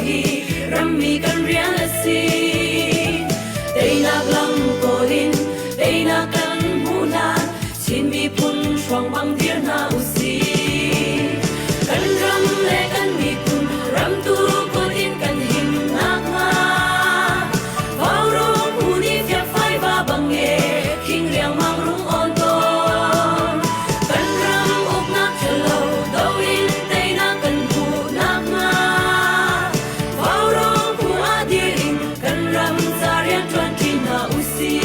hi rammi kan rian a si. Teinak lam kawl in teinak kan hmuh hlan Chin miphun hruang bang dir hna usih. Kan ram le kan miphun ramtu kut in kan him nakhnga Vaurawng hu nih fiakfai va bang e khing riangmang rung awn tawn. Kan ram uknak ṭhalo do in teinak kan hmuh nakhnga Vaurawng hu ah dir in kan ram ca rian ṭuanṭi hna usih.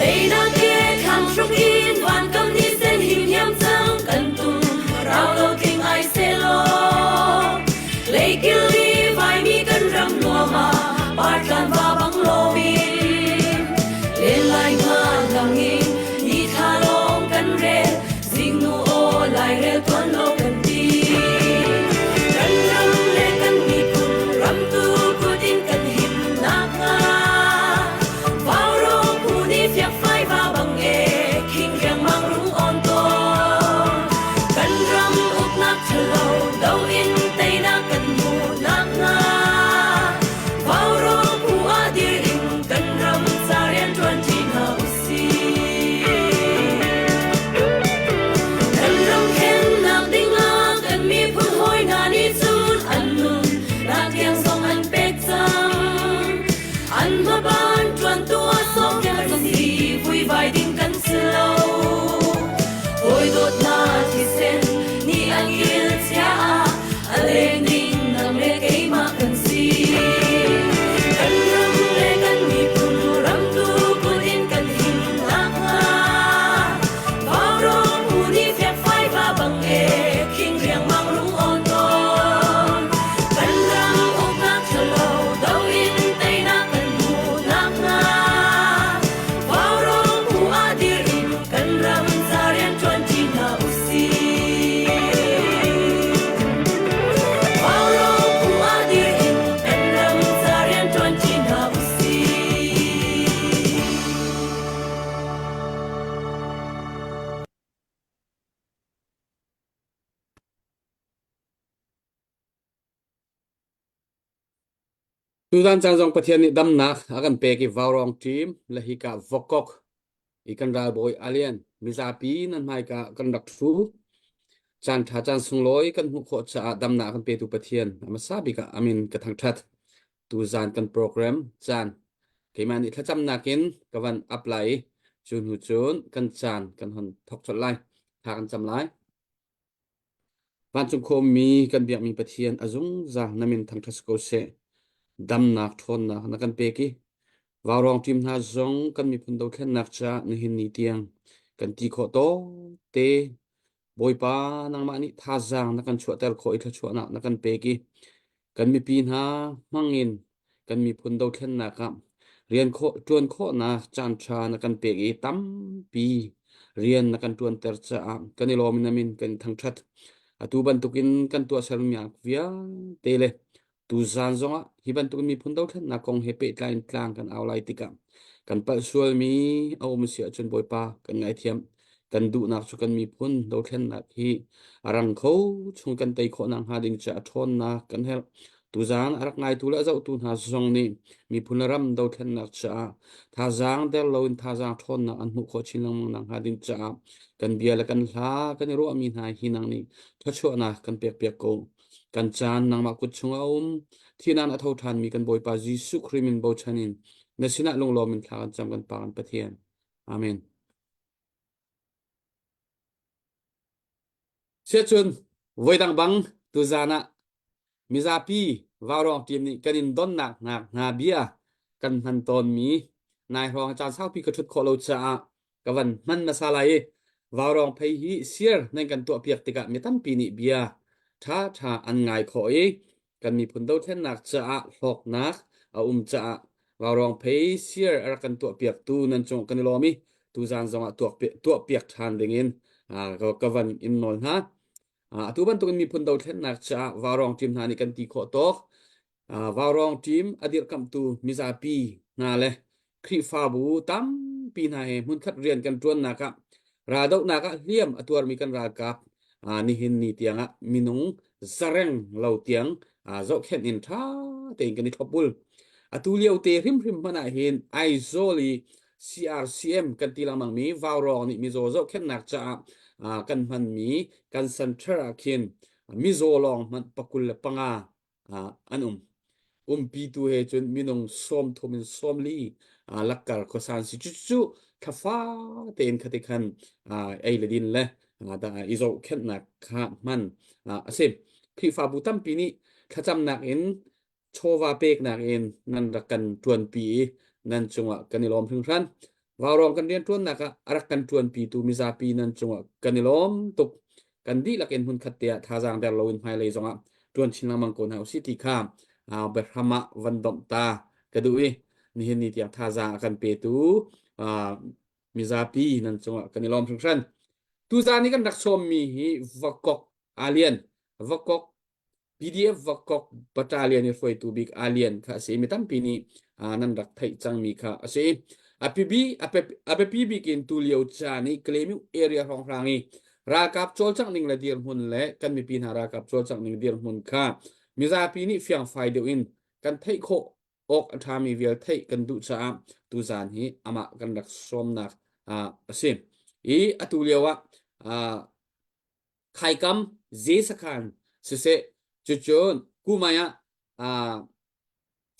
Teinak ke thlang hruk in van kam ni sen him hiam cang kan tum rau lo tling ai selaw Leikil i vaimi kan ram nuam ah partlan va bang loin len lai nga lang in ni thla lawng kan rel zingnu aw lairel tuan lo kan ti kan ram le kan miphun ram tu kut in kan him nakhnga Vaurawng phu nih fiakfai va bang e khing riangmang rung on tawn kan ram uknak ṭhalo do in teinak kan hmuh nakhnga Vaurawng phu ah dir in kan ram ca rian ṭuan ṭi hna usih. Kan ram khennak dingah kan miphun hawi hna nih cun an nun nak tiang zong an pek cang. An hmaban ṭuantu ah sawm kan si vuivai ding kan si lo. Hawi dawtnak thisen nih an kil chia ah a leng ding nang le keimah kan si. Kan ram le kan miphun ramtu kut in kan him nakhnga Vaurawng hu nih fiakfai va bang e khing riangmang rung awn tawn. Kan ram uknak ṭhalo do in teinak kan hmuh nakhnga Vaurawng hu ah dir in kan ram ca rian ṭuanṭi hna usih. Vaurawng hu ah dir in kan ram ca rian ṭuanṭi hna usih. Tuzan caan zong Pathian nih damnak a kan pek i vaurawng ṭim le hika vokok i kan ralbawi alian mizapi nan hmaika kan rak ṭhu. Caan ṭha caan sunglawi kan hmuh khawh caah damnak a kan petu Pathian a hmasa bik ah amin ka thangṭhat. Tuzan kan program caan keimah nih thlacamnak in ka van up lai i cu hnu cun kan caan kan hon thok colh lai. Thla kan cam lai. Vancung khuami kan biakmi Pathian a zungzal na min thangṭhat si ko seh. Damnak ṭhawnnak na kan pek i vaurawng ṭim hna zong kan miphun dothlennak caah nihin ni tiang kan ti khawh tawk te Bawipa nangmah nih thazaang na kan chuahter khawh i thluachuahnak na kan pek i kan mipi hna hmangin kan miphun dothlennak ah rian khawh ṭuan khawhnak caanṭha na kan pek i tampi rian na kan ṭuanter caah kan i lawm in na min kan in thangṭhat. Atu bantukin kan tuahsermi vialte le tuzaan zongah hi bantukin miphun dothlennak kong he pehtlai in tlang kan au lai tikah kan palh sualmi a um si ahcun Bawipa kan ngaithiam. Kan duhnak cu kan miphun dothlennak hi a rang kho chung kan tei khawh nakhnga ding caah ṭhawnnak kan herh. Tuzaan a rak ngaitu le a zohtu hna zong nih miphun le ram dothlennak caah thazaang der loin thazaang ṭhawnnak an hmuh khawh chin lengmang nakhnga ding caah kan bia le kan hla kan i ruahmi hna hi nang nih thluachuahnak kan pekpiak ko. Kan caan nangmah kut chungah a um. Thihnak a tho ṭhanmi kan Bawipa Jesuh Khrih min bochan in na sinah lunglawm in thla kan cam kan Pa kan Pathian. Amen. Siahcun voidang bang tuzaan ah mizapi vaurawng team nih kan in donnak hna hna bia kan hman tawnmi nai hrawng caan saupi ka ṭhut khawh lo caah ka van hman hmasa lai i vaurawng phei hi sir nan kan tuahpiak tikah mi tampi nih bia ṭhaṭha an ngai khawh i kan miphun dothlennak caah hlawknak a um caah vaurawng phei sir a rak kan tuahpiaktu nan cung kan i lawm i tuzaan zongah tuahpiak ṭhan dingin Ka van in nawl hna. Atu bantukin miphun dothlennak caah vaurawng team hna nih kan ti khawh tawk. Vaurawng team a dirhkamhtu mizapi hna le Khrihfabu tampi hna he hmunkhat rian kan ṭuannak ah raldohnak ah hliam a tuarmi kan ralkap nihin ni tiangah minung zareng lo tiang zohkhenh in ṭha tein kan i thlopbul. Atu lio te hrimhrim hmanh ah hin Aizawl i CRCM kan ti lengmangmi vaurawng nih mizaw zohkhenhnak caah kan hmanmi kan center ah khin mizaw lawng hmanh 25 an um. Umpitu he cun minung 30 in 40 lakkar khuasan si. Cucu thlafa tein khati khan ei le din le i zohkhenhnak kha hman a si. Khrihfabu tampi nih thlacamnak in chawva peknak in nan rak kan ṭuanpi i nan cungah kan i lawm hringhran. Vaurawng kan rianṭuannak ah a rak kan ṭuanpitu mizapi nan cungah kan i lawm tuk. Kan dihlak in hmunkhat te ah thazaang der loin hmailei zongah ṭuan chin lengmang ko hna usih ti kha biahram ah van domh ta ka duh i nihin ni tiang thazaang a kan petu mizapi nan cungah kan i lawm hringhran. Tuzaan i kan rak sawmmi hi Vakok Alian, Vakok PDF Vakok Battalion i hruaitu bik Alian kha a si. Mi tampi nih nan rak theih cangmi kha a si. A biapi bik in tulio caan i Kalaymyo area hrawnghrang i ralkap cawlcangh ning le dirhmun le kan mipi hna ralkap cawlcangh ning dirhmun kha mizapi nih fiangfai deuh in kan theih khawh awk a ṭhami vial theih kan duh caah tuzaan hi amah kan rak sawmnak a si. I atu lio ah Khaikam Ze-sakhan siseh cucun Kumai ah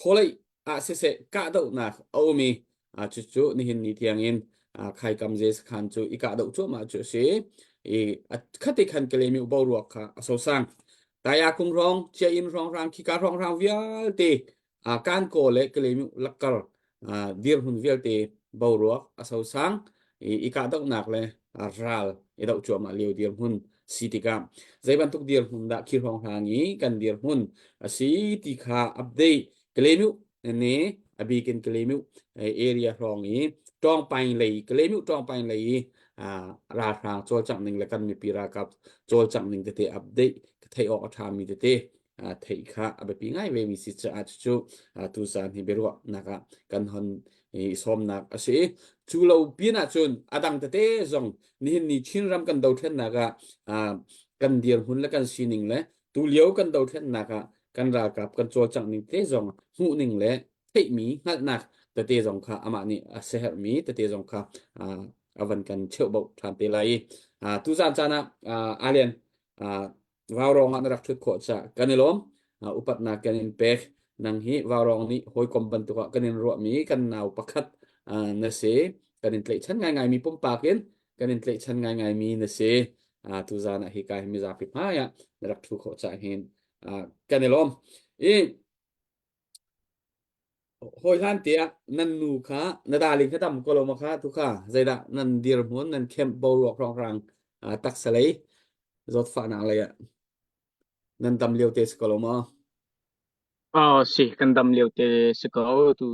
Khawleih ah siseh kahdohnak a um i cucu nihin ni tiangin Khaikam Ze-sakhan cu i kahdoh cuahmah cu a si. I khati khan Kalaymyo boruak kha a sosang. Tayakung hrawng, Chiainn hrawnghrang, khika hrawnghrang vialte Kankaw le Kalaymyo lakkar dirhmun vialte boruak a sosang i kahdohnak le ral i doh cuahmah lio dirhmun si tikah zei bantuk dirhmun dah khi hrawnghrang i kan dirhmun a si ti kha update Kalaymyo ne a bikin Kalaymyo area hrawng i Tawngpaing lei Kalaymyo Tawngpaing lei i ralhrang cawlcangh ning le kan mipi ralkap cawlcangh ning tete update ka theih awk a ṭhami tete theih kha a biapi ngai ve mi si caah cucu tuzaan hi biaruahnak ah kan hon i sawmnak a si. Cu lo pin ahcun a dang tete zong nihin ni Chinram kan dothlennak ah kan dirhmun le kan sining le tulio kan dothlennak ah kan ralkap kan cawlcangh ning te zong hmuh ning le theihmi hngalhnak tete zong kha amah nih a siaherhmi tete zong kha a van kan cheuhbauh ṭhan te lai i tuzaan caan ah Alien Vaurawng ah na rak ṭhut khawh caah kan i lawm. Upatnak kan in pek. Nang hi vaurawng nih hawikom bantuk ah kan in ruahmi kan nau pakhat na si. Kan in tlaihchan ngaingaimi pumpak in kan in tlaihchan ngaingaimi na si. Tuzaan ah hika hi mizapi hmai ah na rak ṭhu khawh caah hin kan i lawm. I Hawi hlan tiah nan nu kha na darling kha tam ko lo ma kha tu kha zeidah nan dirhmun nan kemh boruak hrawnghrang taksa lei zawtfahnak lei ah nan dam lio te si ko lo maw? Aw si kan dam lio te si ko tu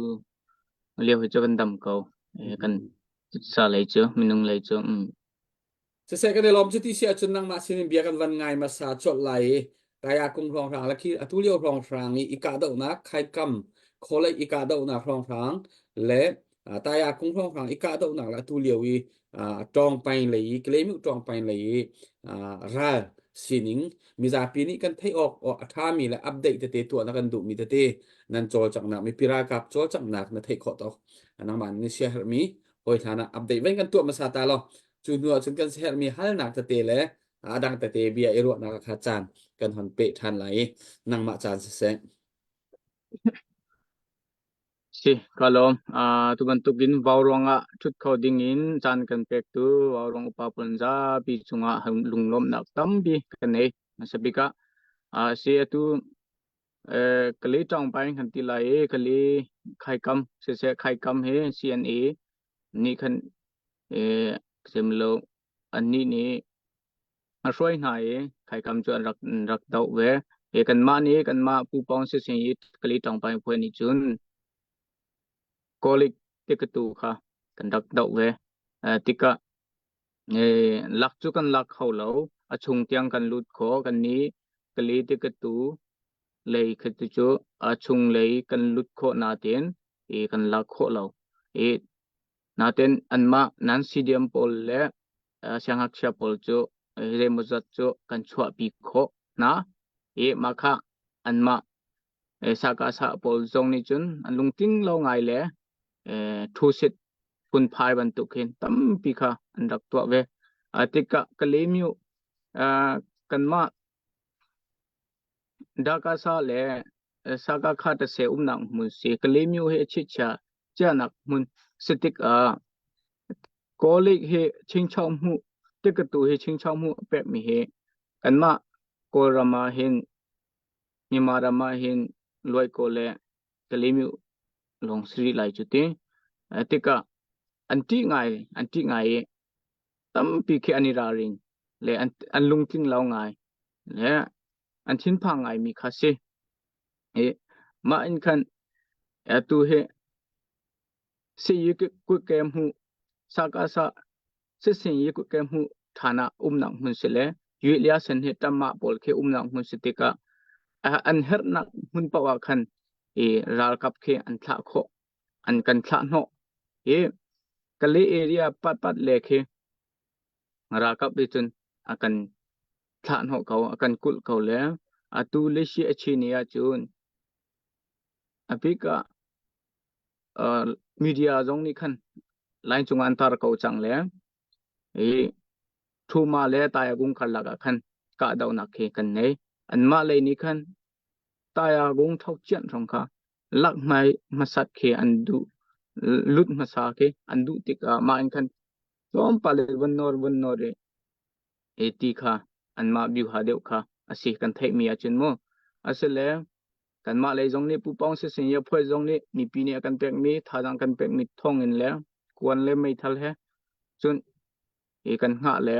lio hi cu kan dam ko. Kan sa lei cu minung lei cu. Siseh kan i lawm cuti si ahcun nangmah sinin bia kan van ngai hmasa colh lai i Kaya kum hrawnghrang le khi atu lio hrawnghrang i i kahdohnak khaikam kholei i kahdohnak hrawnghrang le Taya kung hrawnghrang i kahdohnak le atu lio i Tawngpaing lei i Kalaymyo Tawngpaing lei i ral sining mizapi nih kan theih awk a ṭhami le update tete tuah na kan duhmi tete nan cawlcanghnak mipi ralkap cawlcanghnak na theih khawh tawk nangmah nih na siaherhmi hawi hlan ah update ven kan tuah hmasa ta law cu hnu ah cun kan herhmi halnak tete le a dang tete bia i ruahnak kha caan kan hon peh ṭhan lai i nangmah caan siseh. Si, ka lawm. Tu bantukin vau ruangah ṭhut kho dingin caan kan pektu vau ruang upa pawl zapi cungah lunglawmhnak tampi kan nei. Hmasa bik ah si atu Kali ṭawngpai kan ti lai i kali khaikam siseh khaikam hi CNA nih khan simlo annih nih a hruai hna i khaikam cu an rak an rak doh ve. I kanmah nih kanmah pupawng siseh i kali ṭawngpai phu nih cun Kawlik tikatu kha kan rak doh ve. Tikah. Lak cu kan lak kho lo. A chung tiang kan lut kho. Kan nih kali ti ka tu lei kha tu cu a chung lei kan lut khawh nain i kan lak khawh lo. I nain anmah nan CDM pawl le siangngakchia pawl cu zeimawzat cu kan chuahpi khawh hna. I mah kha anmah sakasa pawl zong nih cun an lungtling lo ngai le thu-sit phunphai bantuk hin tampi kha an rak tuah ve. Tikah Kalaymyo kanmah Dakasa le Sakakha tase umnak hmun si Kalaymyo hi chitchia chiahnak hmun si tikah Kawlik hi chingchau hmuh tikatu hi chingchau hmuh pekmi hi kanmah Kawlram ah hin Myanmar ram ah hin Luaikaw le Kalaymyo lawng si rih lai cu ti. Tikah an ṭih ngai, an ṭih ngai i tampi khi an i ralring le an, an lungtling lo ngai le an thinphang ngaimi kha si. I mah in khan atu hi siyi kuke hmu sakasa sisin yi kuke hmu ṭhan ah umnak hmun si le Yulia sen hi ṭamah pawl khi umnak hmun si tikah an herhnak hmun paoh ah khan i ralkap khi an thlah khawh an kan thlah hnawh i Kale area pat pat le khi ralkap nih cun a kan thlah hnawh ko a kan kulh ko le atu le si a chi ni ahcun a bik ah media zong nih khan line cung an tar ko cang le i Thuma le Tayagung karlak ah khan kahdohnak khi kan nei. Anmah lei nih khan Tayagung thokcian hrawng kha lak hmai hmasat khi an duh lut hmasa khi an duh tikah mah in khan tlawmpal in von nawr von nawr i e ti kha anmah biuha deuh kha a si kan theihmi ahcun mu asile kanmah lei zong nih pupawng sisin ya phuai zong nih mipi nih a kan pekmi thazaang kan pekmi thawng in le kuan le meithal he cun i kan hngah le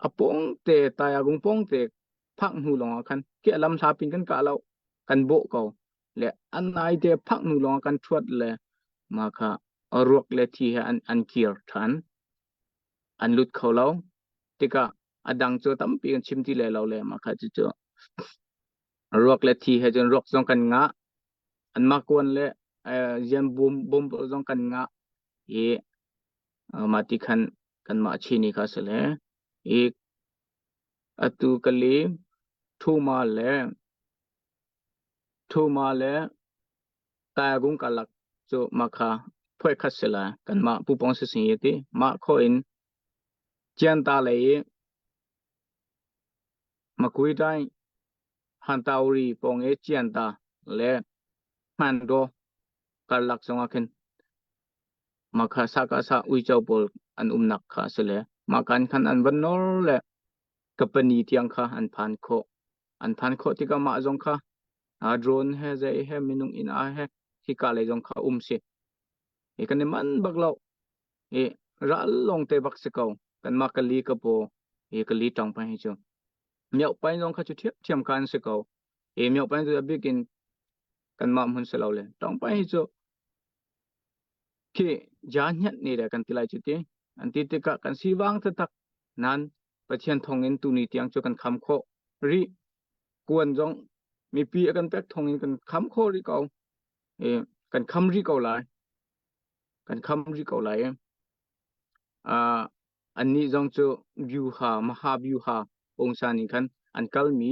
a pawng te tayagung pawng te phak hnu lawng ah khan khi a lam hla pin kan kah lo kan bawh ko le an nai te phak hnu lawng ah kan thuat le ma kha ruak le thi he an an kir than an lut kho lo tikah a dang cu tampi kan chim ti le lo le ma kha cu cu ruak le thi he cun ruak zong kan ngah an mah kuan le zian bum bum zong kan ngah i mah ti khan kanmah Chin i kha si le i atu kali Thuma le Thuma le Tayagung kalak cu makha phuai khat si la kanmah pupong si sing ti mah kho in Chianta lei i Makui dai Hantauri pong i Chianta le Hmando karlak zongah khin Mah kha sakasa uico pawl an umnak kha a si le mah kan khan an van nor le kapani tiang kha an phan khawh. An phan khawh tikah mah zong kha drone he zei he minung inn ah he hika lei zong kha um si. I kan i man bak lo. I ral lawng te bak si ko. Kanmah kali ka paw i kali ṭang pa hi cu. Mioh pai zong kha cu ṭhiamṭhiam kha an si ko. I mioh pai cu a bik in kanmah hmun si lo le ṭang pai hi cu Khi jahniat ne le kan ti lai cu ti. An ti tikah kan sivang taktak nain Pathian thawngin tuni tiang cu kan kham khawh rih. Kuan zong mipi a kan pek thawngin kan kham khawh rih ko. E, kan kham rih ko lai. Kan kham rih ko lai. Uh, annih zong cu vyuha maha vyuha pungsan in khan an kalmi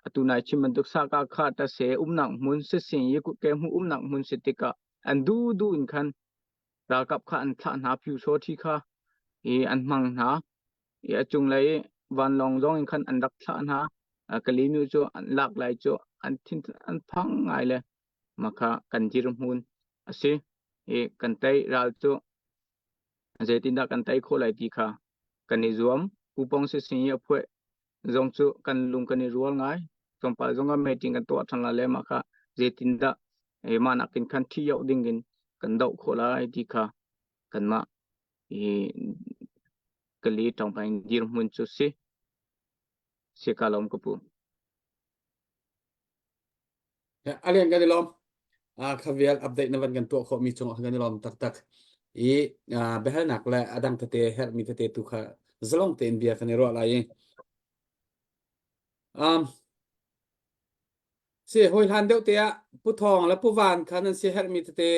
atu nai chim bantuk saka kha ta se umnak hmun sisin yi ke hmu umnak hmun si tikah an du du in khan ralkap kha an thlah hna pyu so thi kha i an hmang hna i a cunglei vanlawng zong in khan an rak thlah hna kalinu cu an lak lai cu an thin an phang ngai le makha kan dirhmun asi i kan tei ral cu zeitindah kan tei khawh lai ti kha kan i zuam. Pupong sisin i a phuah zong cu kan lung kan i rual ngai. Tlawmpal zong ah meeting kan tuah ṭhan lai le mah kha zeitindah mah nakin khan thi yoh ding in kan doh khawh lai ti kha kanmah i kali ṭangpai dirhmun cu si. Si ka lawm ka pu. Alian kan i lawm. Kha vial update na van kan tuah khawh mi cung ah kan i lawm taktak. I biahalnak le a dang tete herhmi tete tu kha zalong tein bia kan i ruah lai i um, Si hawi hlan deuh te ah Pu Thawng le Pu Van kha nan si herhmi tete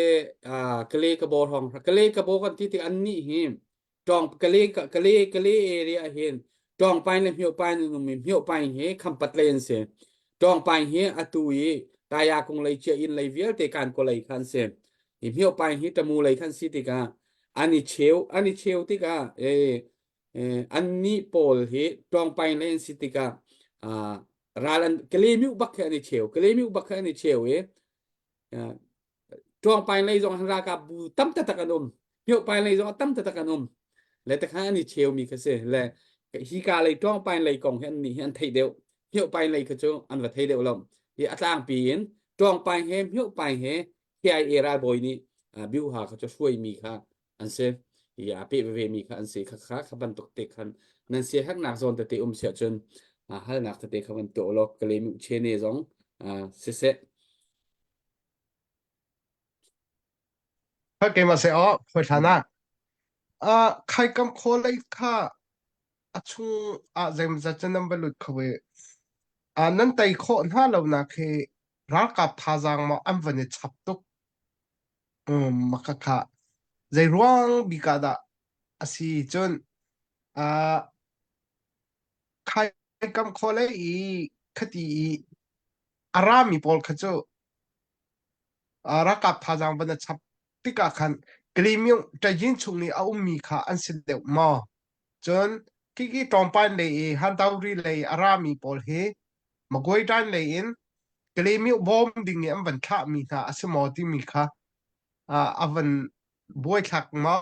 Kale ka bo hrawng Kale ka bo kan ti tik an nih hi Tawng Kale Kale Kale area hin Tawngpain le Hmiopain an um i Hmiopain hi Khampat lei an si. Tawngpain hi atu i Taya kung lei cia inn lei vialte kan ko lei kha an si. Hi Hmiopain hi Tamu lei khan si tikah an i cheu an i cheu tikah annih pawl hi Tawngpain lei an si tikah ral an Kalemiu bak khi an i cheu Kalemiu bak khi an i cheu i Ṭuangpain lei zong ralkap bu tam taktak an um Hmiohpain lei zong tam taktak an um le takhan an i cheu mi kha si le hi ka lei Ṭuangpain lei kong hi an nih hi an theih deuh Hmiohpain lei kha cu an va thei deuh lo hi a tlangpi in Ṭuangpain he Hmiohpain he KIA ralbawi nih biuha kha cu hruai mi kha an si i a peh veve mi kha an si kha kha kha bantuk te khan nan sia hernak zawn tete um siah cun halnak tete kha van tuah law kale mu chene zong siseh Keimah se aw khoi hlan ah khai kam khaw lei kha a chung ah zeimazat cu nan va lut kho i nan tei khawh hna lo nak hi ralkap thazaang maw an van i chap tuk Makhakha zeiruang bik ah dah a si cun khaikam khawlei i khati i a rami pawl kha cu ralkap thazaang van a chap tikah khan Kalemyo ṭayin chung i a ummi kha an si deuh maw? Cun khiki tlawmpal lei i Hantauri lei a rami pawl hi Magway lei in Kalemyo bawm ding i an van thlahmi hna a si maw timi kha a van buaithlak maw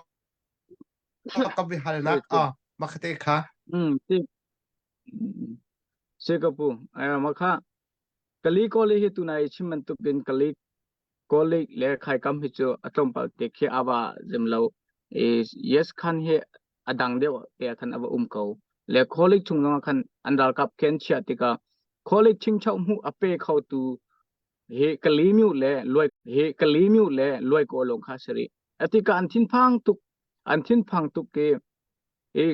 ka biahalnak ah makhate kha. Mm, si. Si ka pu. Makha Kali kawli hi tunai chim bantukin Kali kawli le khaikam hi cu a tlawmpal te khi a va zem lo. I yes khan hi a dang deuh te ah khan a va um ko. Le college chung zong ah khan an ralkap khi an chiah tikah college chingchauh hmuh a pe kho tu hi Kalymyo le Luai hi Kalymyo le Luai ko lawng kha si rih. Atika an thinphang tuk an thinphang tuk i i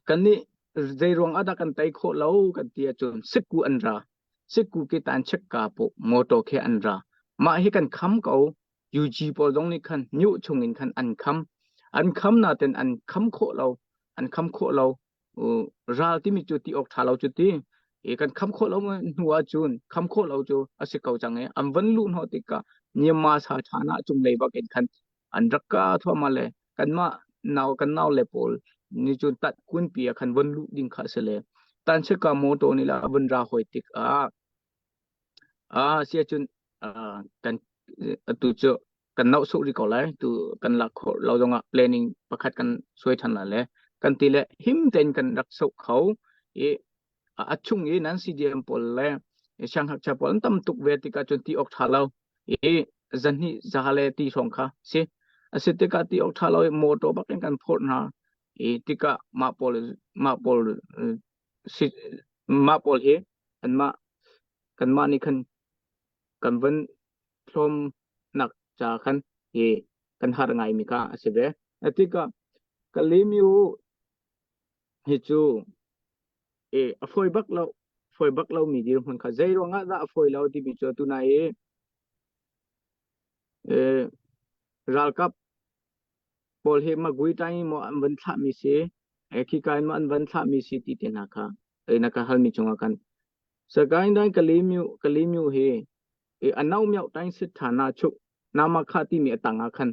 kannih zeiruang ah dah kan tei khawh lo kan ti ahcun sikku an ra sikku ki tan check ka pu motor khi an ra mah hi kan kham ko UG pawl zong nih khan nyuh chung in khan an kham an kham naten an kham khawh lo an kham khawh lo ral timi cu ti awk tha lo cu ti i kan kham khawh lo hnu ahcun kham khawh lo cu a si ko cang i an van luh hnawh tikah Myanmar sa ṭhan ah cunglei bak in khan an rak ka thuahmah le kanmah nau kan nau le pawl ni cun tat kunpi ah khan von luh ding kha a si le tan chika motor nih la vun ra hoi tikah Ah, si ahcun ah, kan atu cu kan nauh suk rih ko lai. Tu kan lak khawh lo zongah planning pakhat kan suai ṭhan lai le kan ti le him tein kan rak sok kho i a chung i nan CDM pawl le sianghngakchia pawl an tam tuk ve tikah cun ti awk ṭha lo i zahnih za le ti hrawng kha si. A si tikah ti awk ṭha lo i motor bak in kan phorh hna i tikah mah pawl mah pawl si mah pawl hi anmah kanmah nih khan kan van hlawmnak ca khan hi kan har ngaimi kha a si ve. Tikah Kalymyo hi cu e a fawi bak lo fawi bak lomi dirhmun kha zei ruangah dah a fawi lo timi cu tunai i e, ralkap pawl hi Magui ṭaing maw an van thlahmi si khika in maw an van thlahmi si ti te hna kha na ka halmi cungah khan Sagaing dai Kalemyo Kalemyo hi a no mioh ṭaing sit ṭha na chuk nama kha timi a tang ah khan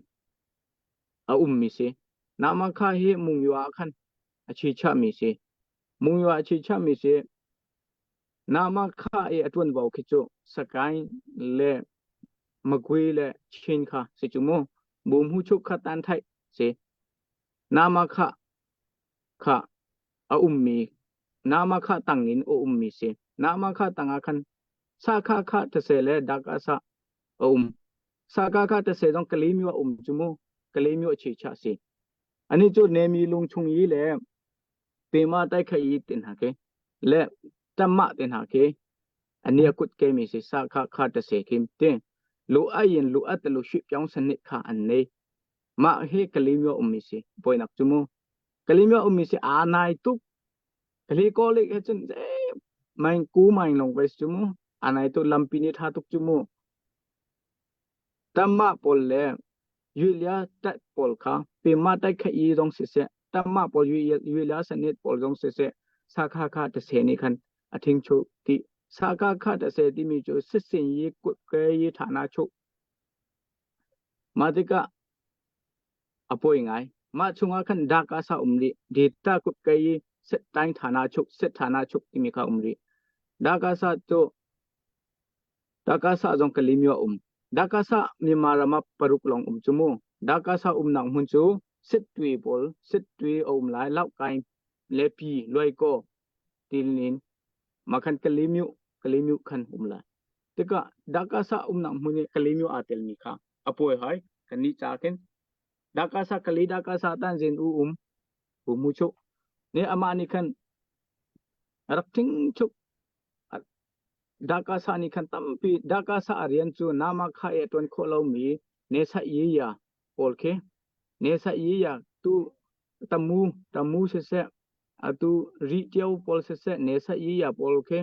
a ummi si nama kha hi Mungyo ah khan a chi chahmi si Mungyo ah a chi chahmi si nama kha i a ṭuanvo khi cu Sagaing le Magui le Chin kha si cu mu Bumhu chuk kha tan thaih si nama kha kha a ummi nama kha tang in a ummi si nama kha tang ah khan sa kha kha tase le dak a sa a um sa ka kha tase zong kalimi a um cu mu kalimi a chi cha si ani cu nemi lung chung yi le pema tai kha yi tin ha ke le tamma tin ha ke ani a kut ke mi si sa kha kha tase kim te lu a yin lu a te lu shi pyong san ni kha an nei. Mah hi Kalemyo ummi si poinak cu mu. Kalemyo ummi si aa nai tuk. Kali kolik he cun main ku main long vai cu mu. Aa nai tuk lampi ni tha tuk cu mu. Tamma pawl le Yulia tat pawl kha pema tai kha i zong siseh tamma pawl Yulia sanit pawl zong siseh sakha kha ta se ni khan a thing chu ti sakha kha ta se timi cu sisin yi ke yi thana chu Mah tikah a pawi ngai. Mah chungah khan dak ah sa um rih. Data kut kei i set taing thana chuk, set thana chuk timi kha um rih. Daka sa cu Daka sa zong Kalimyo um. Daka sa Myanmar ram ah paruk lawng um cu mu. Daka sa umnak hmun cu Sittwe pawl, Sittwe a um lai, Laukkai le Pi, Luaikaw, Tilnin, mah khan Kalimyo, Kalimyo khan um lai. Tikah Dakasa umnak hmun i Kalemyo aa telmi kha a pawi hai kannih ca khin Dakasa Kale Dakasa tan zen u um u mu chuk ne amah nih khan rak thing chuk Dakasa nih khan tampi Dakasa a rian cu nama kha e tuan khawh lomi ne sa yi ya pawl khi ne sa yi ya tu tamu tamu siseh atu ri ṭio pawl siseh ne sa yi ya pawl khi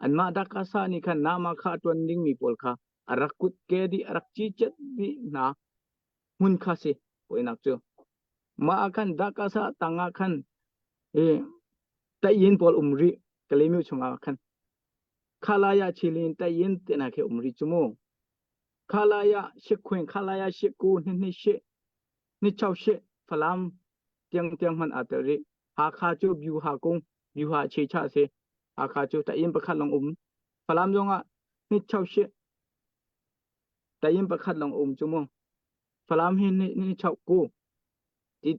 Anmah Dakasa nih khan Nama kha a ṭuan dingmi pawl kha a rak kutke dih, a rak cicet dih hna hmun kha si poinak cu. Mah ah khan Dakasa tang ah khan i tayin pawl um rih Kalaymyo chungah khan. Khalaya chilin tayin te hna khi um rih cu mu. Khalaya shikhuin khalaya shiku hni shi ni chau shi Falam tiang tiang hman aa tel rih. Hakha cu Byu Ha kung Byu Ha che cha si. Hakha cu tayin pakhat lawng um. Falam zong ah ni chau shi tayin pakhat lawng um cu mu. Falam hi ni ni chau ku ti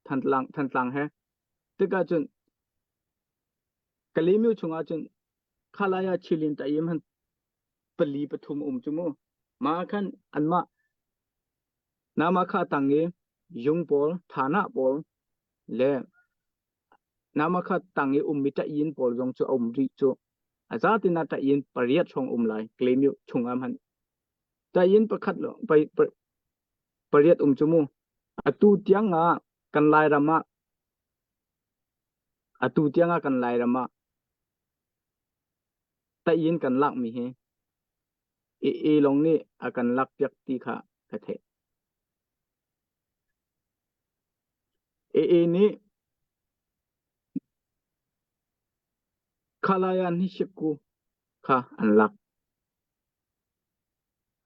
Thantlang Thantlang he. Tikah cun Kalaymyo chungah cun Khalaya Chilin tayim han pali pathum um cu mu. Ma khan anmah Nama kha tang i yung pawl, thana pawl le nama kha tang i ummi ṭah-inn pawl zong cu a um rih cu. A zatin ah ṭah-inn pariat hrawng um lai, Kalaymyo chung ah hmanh. Ṭah-inn pakhat lo, pariat um cu mu. Atu tiang ah kan Lairam ah atu tiang ah kan Lairam ah ṭah-inn kan lakmi hi AA lawng nih a kan lakpiak ti kha ka theih. AA nih Khalaya Nishiku kha an lak.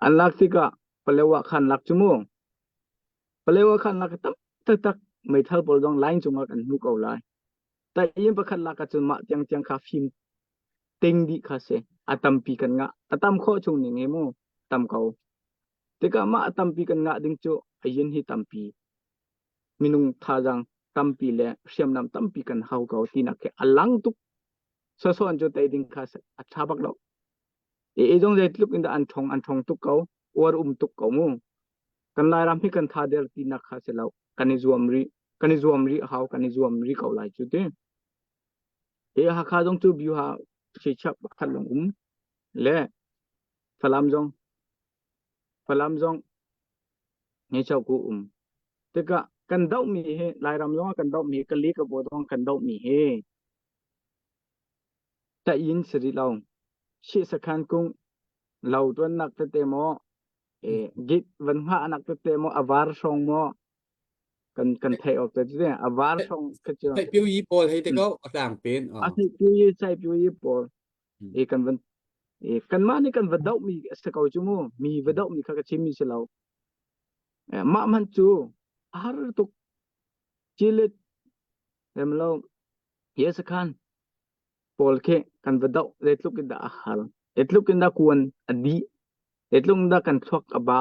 An lak tikah Palewa kha an lak cu mu. Palewa kha an lak tam taktak meithal pawl zong line cungah kan hmu ko lai. Tayin pakhat lak ahcun mah tiangtiang kha fim ting dih kha si. A tampi kan ngah. A tam khawh chung ning he mu tam ko. Tikah mah a tampi kan ngah ding cu a yin hi tampi. Minung thazaang tampi le hriamnam tampi kan hau ko tinak khi a lang tuk. Soson cu tei ding kha a ṭha bak lo. E zong zeitluk in dah an ṭhong an ṭhong tuk ko. Uar um tuk ko mu. Kan Lairam hi kan tha der tinak kha si lo. Kan i zuam rih. Kan i zuam rih hau. Kan i zuam rih ko lai cu ti. Hi Hakha zong cu Byuha Chichap pakhat lawng um le Falam zong Falam zong Ngecho ku um. Tikah kan dohmi hi Lairam zong ah kan dohmi hi Kali ka zong kan dohmi hi Tayin si rih lo. Shih sakhan kung lo tuannak tete maw e git van hngahnak tete maw avar hrawng maw kan kan theih awk te cu a var hrawng kha cu Theih piu yi pawl hei te ko a tlang pen. A theih piu yi chai piu yi pawl e kan van e kanmah nih kan va doh mi a si ko cu mu mi va doh mi kha ka chim mi si lo mah man cu a har tuk chilit remlo yes khan pawl khi kan va doh zeitluk in dah a har zeitluk in dah kuan a dih zeitluk in dah kan thluak a ba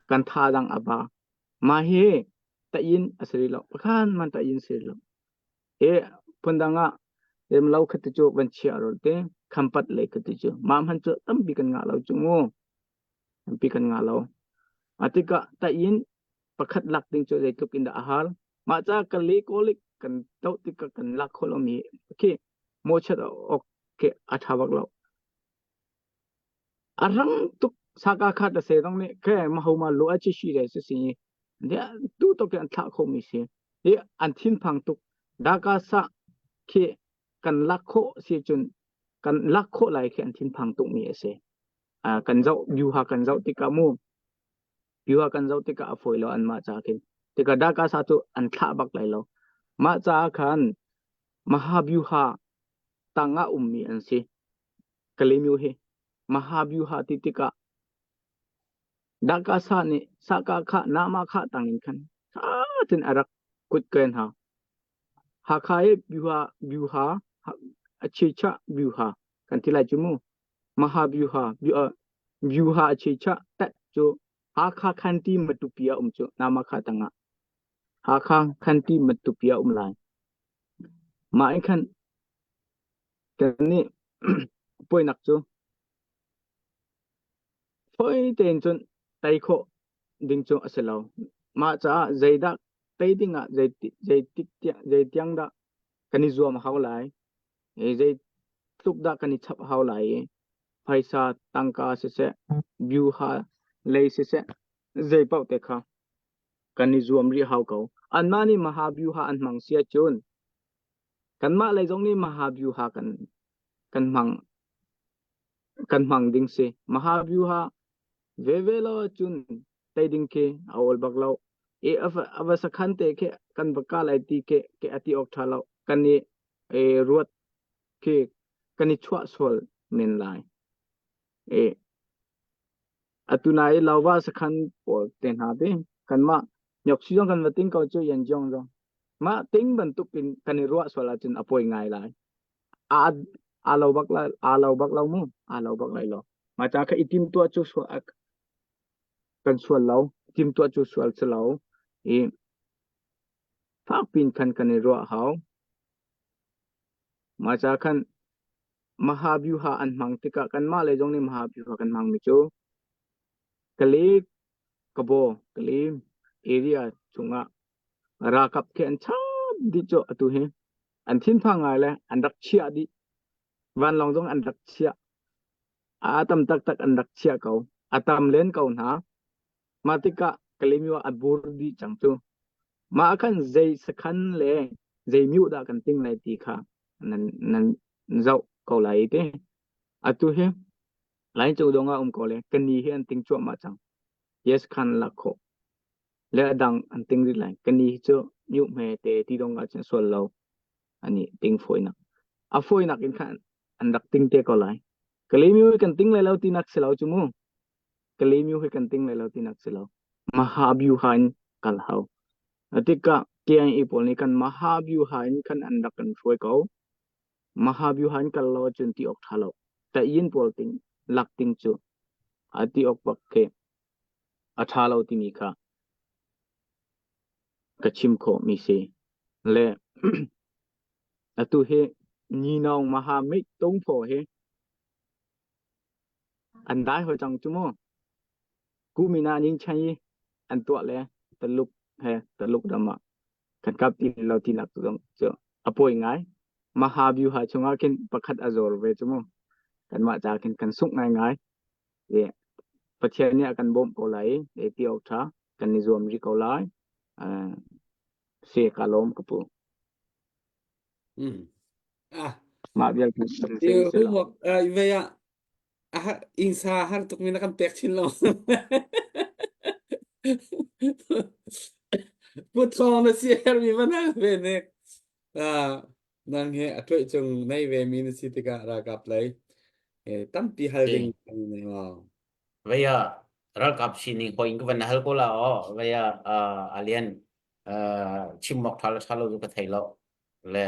kan thadang a ba mah hi tayin a si rih lo pakhan man tayin si rih lo e phundang ah lem lo khat cu van chia rol te khampat le khat cu ma man cu tampi kan ngah lo cu mu tampi kan ngah lo atika tayin pakhat lak ding cu zeitluk in dah a har mah ca ka le kolik kan to tikah kan lak kho lo mi khi mo chat ok ke a tha bak lo A rang tuk saka kha ta se dong nih ke ma ho ma lo a chi shi le si si. Tu tok an thlah khomi si. Hi an thinphang tuk. Daka sa khi kan lak khawh si cun kan lak khawh lai khi an thinphang tukmi a si. Kan zoh vyuha kan zoh tikah mu vyuha kan zoh tikah a fawi lo anmah ca khin. Tikah Daka sa cu an thlah bak lai lo. Mah caah khan Mahavyuha tangah ummi an si. Kalaymyo hi Mahavyuha ti tikah Daka sa nih saka kha nama kha tangin khan tha tin a rak kut ken ha. Hakha i byuha byuha achicha byuha kan ti lai cu mu. Maha byuha byuha achicha tat cu Hakha khanti Matupi a um cu nama kha tangah. Hakha khanti Matupi a um lai. Mah in khan kan nih puainak cu Fawi tein cun tei khawh ding cu a si lo. Mah caah zeidah tei dingah zeitik zeitiang dah kan i zuam hau lai i zeitluk dah kan i chap hau lai i phaisa tangka siseh, byuha lei siseh, zei paoh te kha kan i zuam rih hau ko. Anmah nih maha byuha an hmang si ahcun kanmah lei zong nih maha byuha kan kan hmang kan hmang ding si. Mahavyuha veve lo cun tei ding khi a awl bak lo. I a va sakhan te khi kan va ka lai ti ke ke ati awk tha lo. Kan i e, ruat khi kan i chuah sual men lai. E, atu na i lova sakhan pawl te hna te kan mah nyok si zong kan va ting ko cu yan jong zong. Mah ting bantuk in kan i ruah sual ahcun a poi ngai lai. Aa aa lo bak lai aa lo bak lo mu aa lo bak lai lo mah ca kha i timtuah cu sual kan sual lo timtuah cu sual si lo i fakpin khan kan i ruah hau mah ca khan Mahavyuha an hmang tikah kanmah lei zong nih Mahavyuha kan hmangmi cu Kale Kabo Kale area chungah ralkap khi an chap dih cu atu hi an thinphang ngai le an rak chiah dih vanlawng zong an rak chiah a tam taktak an rak chiah ko a tam len ko hna mah tikah Kalaymyo a bur dih cang cu mah ah khan zei sakhan le zei myu dah kan ting lai ti kha nan nan zoh ko lai te atu hi lai cu dong ah um ko le kani hi an ting cuahmah cang yes khan lak khawh le a dang an ting rih lai. Kani hi cu myu hme te ti dong ah cun sual lo ani ting fawinak. A fawinak in khan an rak ting te ko lai. Kalaymyo hi kan ting lai lo tinak si lo cu mu. Kalaymyo hi kan ting lai lo tinak si lo. Mahabyuha in kal hau. Tikah KIA pawl nih kan Mahabyuha in khan an rak kan hruai ko. Mahabyuha in kal lo ahcun ti awk ṭha lo. Tayin pawl ting lak ting cu a ti awk bak khi a ṭha lo timi kha ka chim khawhmi si. Le atu hi Nyinaung Mahamit Tungphaw hi an dai hoi cang cu mu. Kumina ning chan i an tuah le Taluk he Taluk ram ah kan kap ti lo tinak zong cu a pawi ngai. Mahabyuha chungah khin pakhat a zawr ve cu mu. Kanmah ca khin kan sungh ngaingai. Pathian nih a kan bawmh ko lai i ti awk ṭha kan i zuam rih ko lai. Si ka lawm ka pu. Mm. Ah. Mah vial kan Homework ve ah ingsa har tuk mi na kan pek chin lo. Pu thong na si her mi van hal ve nek. Ah Nang he a ṭuaih cung nei ve mi na si tikah ralkap lei tampi hal ding kan nei maw? Vei ah ralkap sining hoi in ka van hal ko la aw. Vei ah alian chim awk ṭha le ṭha lo cu ka thei lo. Le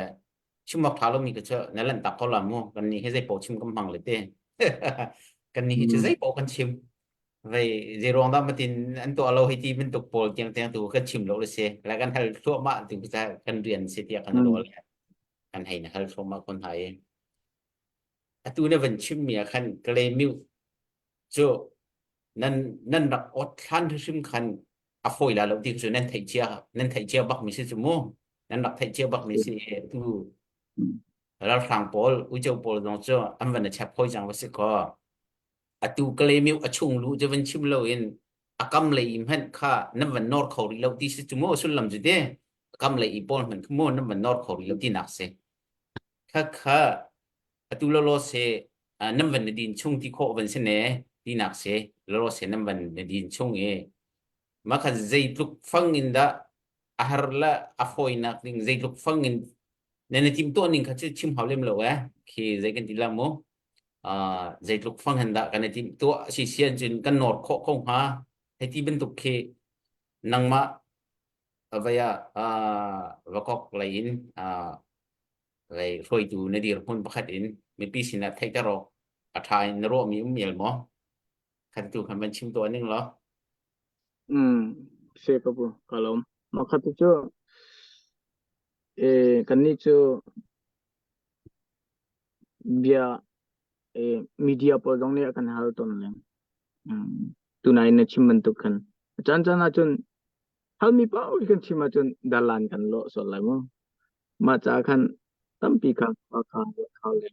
chim awk ṭha lo mi ka cu na lanh tak ko la mu. Kan nih hi zei paoh chim kan hmang le te. Kan nih hi cu zei paoh kan chim. Vei zei ruang dah matin an tuah lo hi ti bantuk pawl tiang tiang tu kan chim lo le si. Le kan hal thluahmah tu kan rian si tiah kan ruah le kan hei na hal thluahmah kon hai. Atu na van chim mi ah khan Kalaymyo cu nan nan rak ot thlan hrim khan a fawi la lo ti cu nan theih cia nan theih cia bak mi si cu mu nan rak theih cia bak mi si tu ralhrang pawl uico pawl zong cu an van a chap hoi cang va si kaw atu Kalaymyo a chung lu cu van chim lo in. A kam lei i hmanh kha nan van nawr kho rih lo ti si cu mu sullam cu ti. A kam lei i pawl hmanh kha mu nan van nawr kho rih lo tinak si. Kha kha atu lawlaw se nan van na din chung ti khawh van si ne tinak si lawlaw se nan van na din chung i mah kha zeitluk fang in dah a har le a fawinak ding zeitluk fang in na na timtuah ning kha cu chim hau lem lo eh khi zei kan ti la mu uh, zeitluk fang hin dah kan i timtuah si sian cun kan nawr khawh ko hnga hei ti bantuk khi nangmah vaya uh, vakok lei in uh, lei hruaitu na dirhmun pakhat in mipi sinah theihter awk a ṭha in na ruahmi um mial maw khan tu khan van chim tuah ning law Mm, se ka pu ka lawm. Makhat cu eh kannih cu bia eh media pawl zong nih a kan hal tawn leng. Mm, tunai na chim bantuk khan. Caan caan ahcun halmi paoh kan chim ahcun dalan kan lawh sual lai mu. Mah caah khan tampi kha kha kha le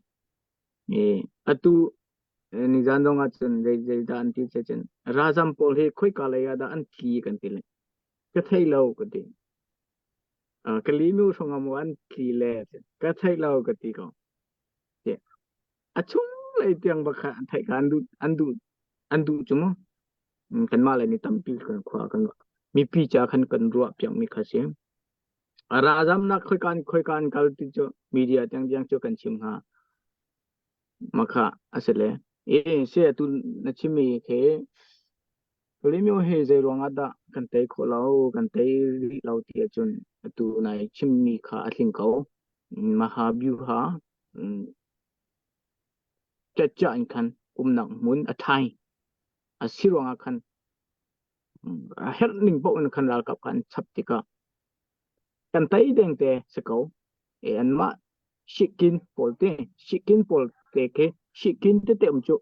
eh atu nizan zong ahcun zei zei dah an ti cun ralzam pawl hi khoika lei ah dah an tli kan ti le ka thei lo ka ti. Ka linu hrawng ah maw an tli le ka thei lo ka ti ko. A chung lei tiang bak kha theih kha an duh an duh an duh cu mu. Kanmah le mi tampi kan khua kan mipi ca khan kan ruah piak mi kha si. Ralzamnak khoika an khoika an kal ti cu media tiang tiang cu kan chim hnga. Makha a si le. E se atu na chimmi khi Tulimio hi zei ruangah dah kan tei khawh lo, kan tei rih lo ti ahcun atu nai chimmi kha a tling ko. Mahabyuha cetcia in khan umnak hmun a ṭhai. A si ruangah khan a herh ning paoh in khan ralkap kha an chap tikah kan tei deng te si ko. E anmah Shikin pawl te, Shikin pawl te khi Shikin tete um cu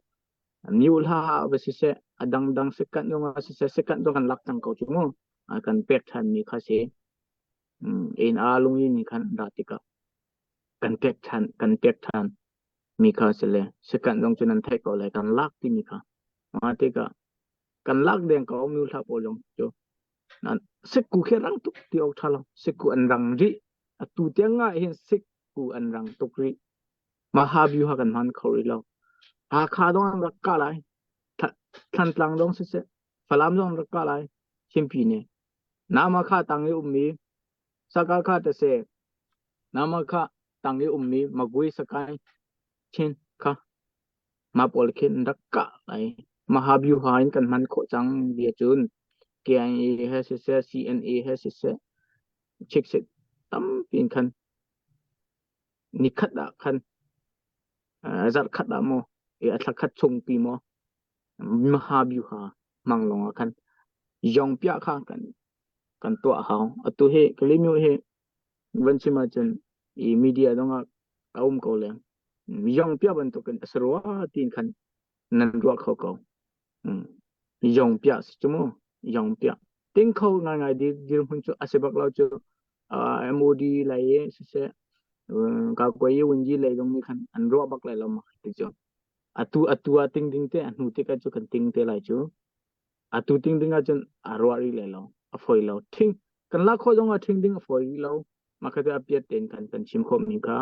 New hla va siseh, a dangdang sekanh zong ah siseh, sekanh zong kan lak cang ko cu mu. A kan pek ṭhanmi kha si. In a lungin nih khan ra tikah kan pek ṭhan, kan pek ṭhan mi kha si le sekanh zong cu nan theih ko lai kan lak timi kha. Mah tikah kan lak deng ko mu hla pawl zong cu. Nan sikku khi rang tuk ti awk ṭha lo. Sikku an rang rih. Atu tiang ah hin sikku an rang tuk rih. Mahabyu ha kan hman kho rih lo. Hakha dong an rak kah lai. Thlantlang dong siseh, Falam zong an rak kah lai. Chinpi nih. Nama kha tang i ummi Saka kha tase Nama kha tang i ummi Magui Sakai Chin kha ma pawl khin rak kah lai. Mahabyu ha in kan hman khawh cang bia cun KIA he siseh CNA he siseh chikset tampi in khan nikhat ah khan zarhkhat ah maw a thlakhat chung pi maw mahabyuha mang lawng ah khan yongpiah kha kan kan tuah hau atu hi Kalaymyo hi van chim ahcun i media dong ah a um ko le yongpiah bantukin a si rua tiin khan nan ruah kho ko Yongpiah si cu mu. Yongpiah. Ting kho ngaingai dirhmun cu a si bak lo cu MOD lei siseh Kakuai Wunji lei zong nih khan an ruah bak lai lo ma ti cu. Atu atu ah ting ding te a hnu tik ah cu kan ting te lai cu. Atu ting ding ahcun a ruah rih lai lo. A fawi lo. Thing kan lak khawh zong ah thing ding a fawi rih lo. Mah kha cu a piat tein kan kan chim khawh mi kha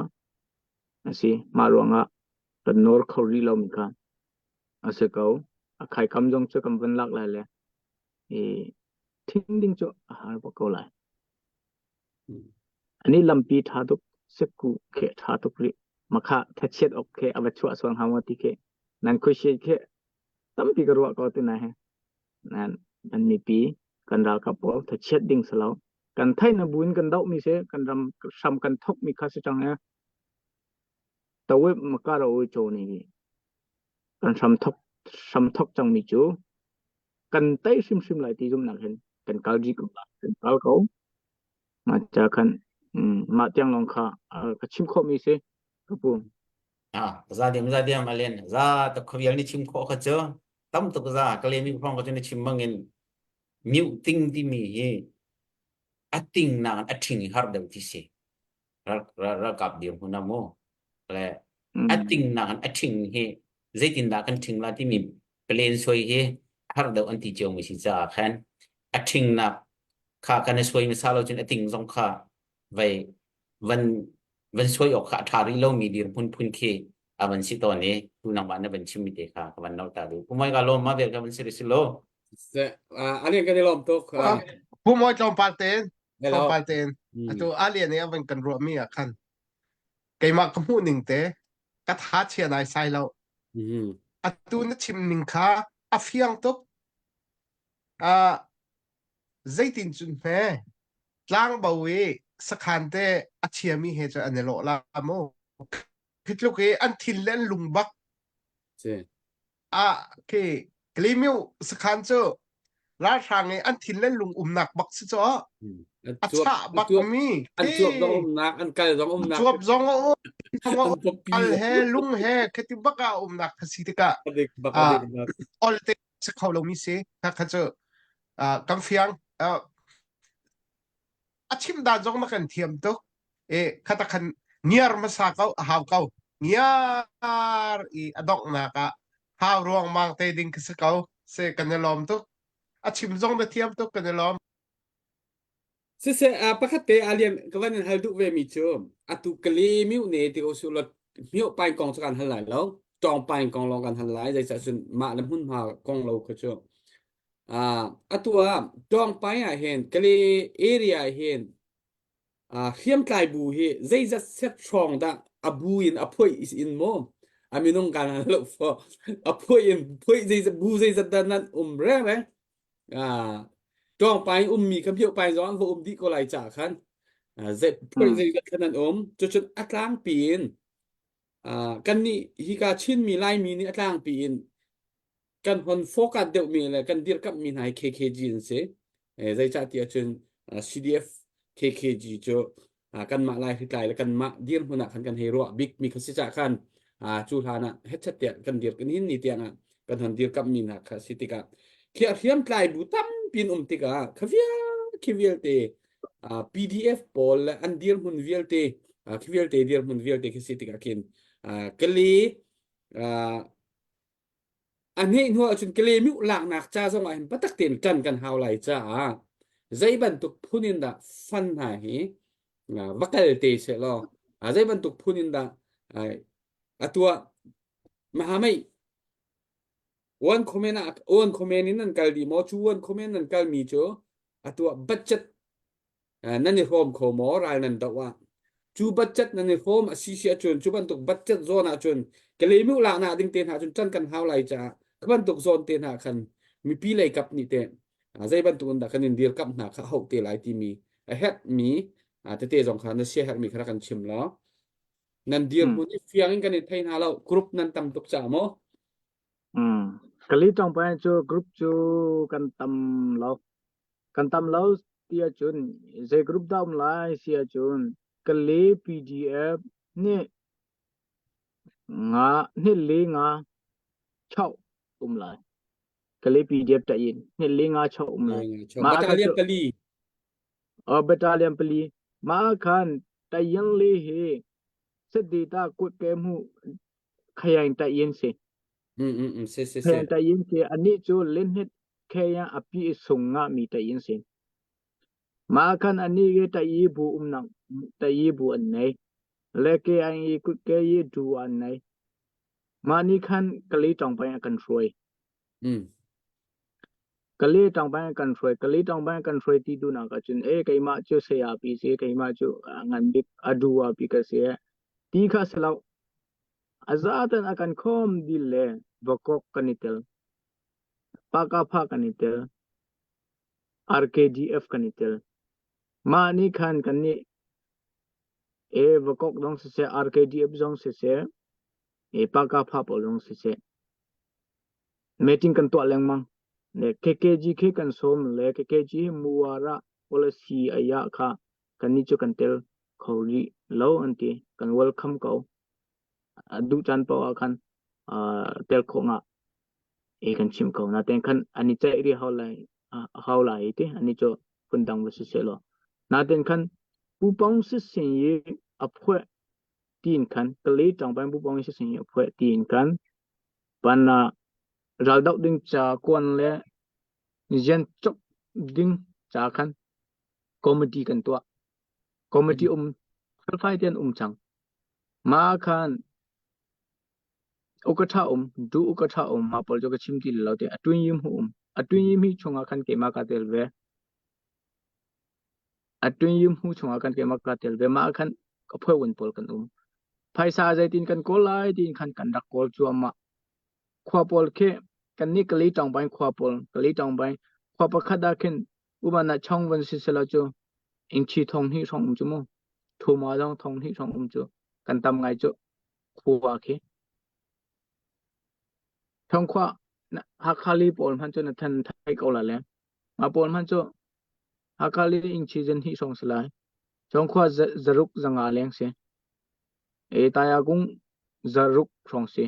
a si. Mah ruangah kan nawr kho rih lo mi kha A si ko. A khaikam zong cu kan vun lak lai le i thing ding cu a har bak ko lai. Ani lampi ṭha tuk, sikku khe ṭha tuk rih. Makha thachiat ok khe a va chuah sual hnga maw ti khi nan khuaihriat khi tampi ka ruah ko ti na he. Nan kan mipi kan ralkap pawl thachiat ding si lo. Kan theih na buin kan doh mi si, kan ram hram kan thok mi kha si cang e. Tawip makara ui chaw ni kan hramthok hramthok cangmi cu kan tei hrimhrim lai ti zumhnak hin kan kal rih ko kan kal ko mah ca khan mah tiang lawng kha ka chim khawhmi si ka pu Ah, za diam za diam alen za ta khuavial ni chim khawh kha cu tam tuk za ka lemi phong ka cu ni chim bangin miu ting timi hi a ting nak a ṭhing i har deuh ti si ralkap dirhmun ah mu le a ting nak in a ṭhing hi zeitindah kan ṭhing la timi plan suai hi. har deuh an ti cio mi si caah khan a ṭhingnak kha kan i suai hmasa lo cun a ting zong kha vei van van suai awk kha a ṭha rih lomi dirhmun phun khi a van si tawn i tu nangmah na van chimmi te kha ka van nolh ta duh. Pumoi ka lawm ma vel ka van si si lo. Alien kan i lawm tuk. Pumoi tlawmpal tein tlawmpal tein atu alien i a van kan ruahmi ah khan keimah ka hmuh ning te ka tha chia nai sai lo. Atu na chim ning kha a fiang tuk. Uh, zeitin cun hme tlangbo i sakhan te a chiami he cu an i lawh la mu. Hi tluk i an thin le an lung bak. Ah, khi Kalemiu sakhan cu ralhrang i an thin le lung umnak bak si cu a chah bak mi an cuap zong umnak an kal zong umnak cuap zong a um kal he lung he khati bak ah umnak kha si tikah ol te si kho lomi si kha kha cu kan fiang a chim dan zong na kan thiam tuk e khata khan ngiar hmasa ko a hau ko ngiar i a donghnak ah hau ruang mang te ding khi si ko se kan i lawm tuk a chim zong na thiam tuk kan i lawm Siseh, uh, pakhat te alian ka van in hal duh ve mi cu atu kali miu ne ti ko su lot miu pain kong cu kan hal lai lo tawng pain kong lawng kan hal lai zeicah cun mah le hmunhma kong lo kha cu uh, atu ah tawng pain ah hin kali area hin uh, hriamtlai bu hi zeizat set hrawng dah a bu in a phoih in maw a minung kan hal lo fo a phoih in phoih zeizat bu zeizat dah nan um reng reng Ah, ṭawngpa in ummi kha miohpa in zong an va um dih ko lai caah khan ah, zei phoi zeizat khan an um. Cucun a tlangpi in ah, kannih hika Chinmi Laimi nih a tlangpi in kan hon focus deuhmi le kan dirkamhmi hna hi KKG an si. Eh, zeicah ti ahcun ah, CDF KKG cu ah, kanmah Lai hritlai le kanmah dirhmun ah khan kan hei ruah bikmi kha si cah khan ah, cu hlan ah hetchet tiah kan dir kan hin ni tiang ah kan hon dirkamhmi hna kha si tikah khi a hriamtlai bu tampi in um tikah kha vial khi vialte ah, PDF pawl le an dirhmun vialte ah, khi vialte dirhmun vialte khi si tikah khin ah, kali ah, A hne hnu ahcun Kalemiuh laknak ca zong ah hin biatak tein ṭan kan hau lai caah zei bantuk phun in dah fan hna hi va kal te sehlaw zei bantuk phun in dah atu ah Mahamei one comment ah one comment in nan kal dih maw cu one comment nan kalmi cu atu ah budget nan i hrawm kho maw ral nan doh ah cu budget nan i hrawm a si si ahcun cu bantuk budget zawn ahcun Kalemiu laknak ding te hna cun ṭan kan hau lai caah kha bantuk zawn te hna khan mipi lei kap nih teh zei bantuk in dah kan in dirkamh hna kha hoh te lai timi a herhmi tete zong kha na sia herhmi kha rak kan chim law nan dirhmun i fiang in kan i thei hna lo group nan tam tuk caah maw Kali ṭawngpai cu group cu kan tam lo. Kan tam lo ti ahcun zei group dah um lai si ahcun Kale PDF nih nga hnih li nga chau um lai. Kale PDF ta in hnih li nga chau um lai. Mah kha cu pali. Oh battalion pali. Mah khan tayin li hi sadi ta kut ke mu khayain ta yin si. Mm mm mm si si si. Khayain ta yin si ani cu linhit khayan api sung nga mi ta yin si. Mah khan ani ge ta yi bu um nak ta yi bu an nei. Le ke an yi kut ke yi du an nei. Mah ni khan kali tong pai kan hruai. Mm. Kali tong pai kan hruai kali tong pai kan hruai ti du nak ahcun e keimah cu saya pi si keimah cu ngan bik adu a pi ka si ti kha selo A zaten a kan khawm dil le vakok kan i tel. Pakapha kan i tel. RKDF kan i tel. Mah nih khan kan nih e vakok zong siseh, RKDF zong siseh, e pakapha pawl zong siseh, meeting kan tuah lengmang. Le KKG khi kan sawm le KKG hi muara policy aya kha kan nih cu kan tel kho rih lo an ti. Kan welcome ko. A duh caan paoh ah khan tel khawh ngah e kan chim ko. Natein khan an i ceih rih hau lai hau lai ti ani cu phundang va si seh law. Natein khan pupong sisin i a phuah tiin khan kali ṭangpan pupong sisin i a phuah tiin khan pana. Raldoh ding ca kuan le rian cawk ding ca khan committee kan tuah. Committee um felfai tein um cang. Mah khan uka um, du uka ṭha um, mah pawl cu ka chim ti lo te. A tuin hu um. A tuin hi chungah khan keimah ka tel ve. A tuin hu chungah khan keimah ka tel ve. Mah khan ka phuai pawl kan um. Phaisa zeitin kan kawl lai tiin khan kan rak kawl cuahmah. Khua pawl khi kannih Kali ṭangbain khua pawl Kali ṭangbain khua pakhat ah khin uban ah chong van si selaw cu ingchi thong hnih hrawng um cu mu. Thuma zong thong hnih hrawng um cu kan tam ngai cu khua khi. Thong khua Hakha li pawl hmanh cu na than thai ko la le. Mah pawl hmanh cu Hakha li ingchi zan hnih hrawng si lai. Chong khua zaruk zanga leng si. E tayakung zaruk hrawng si.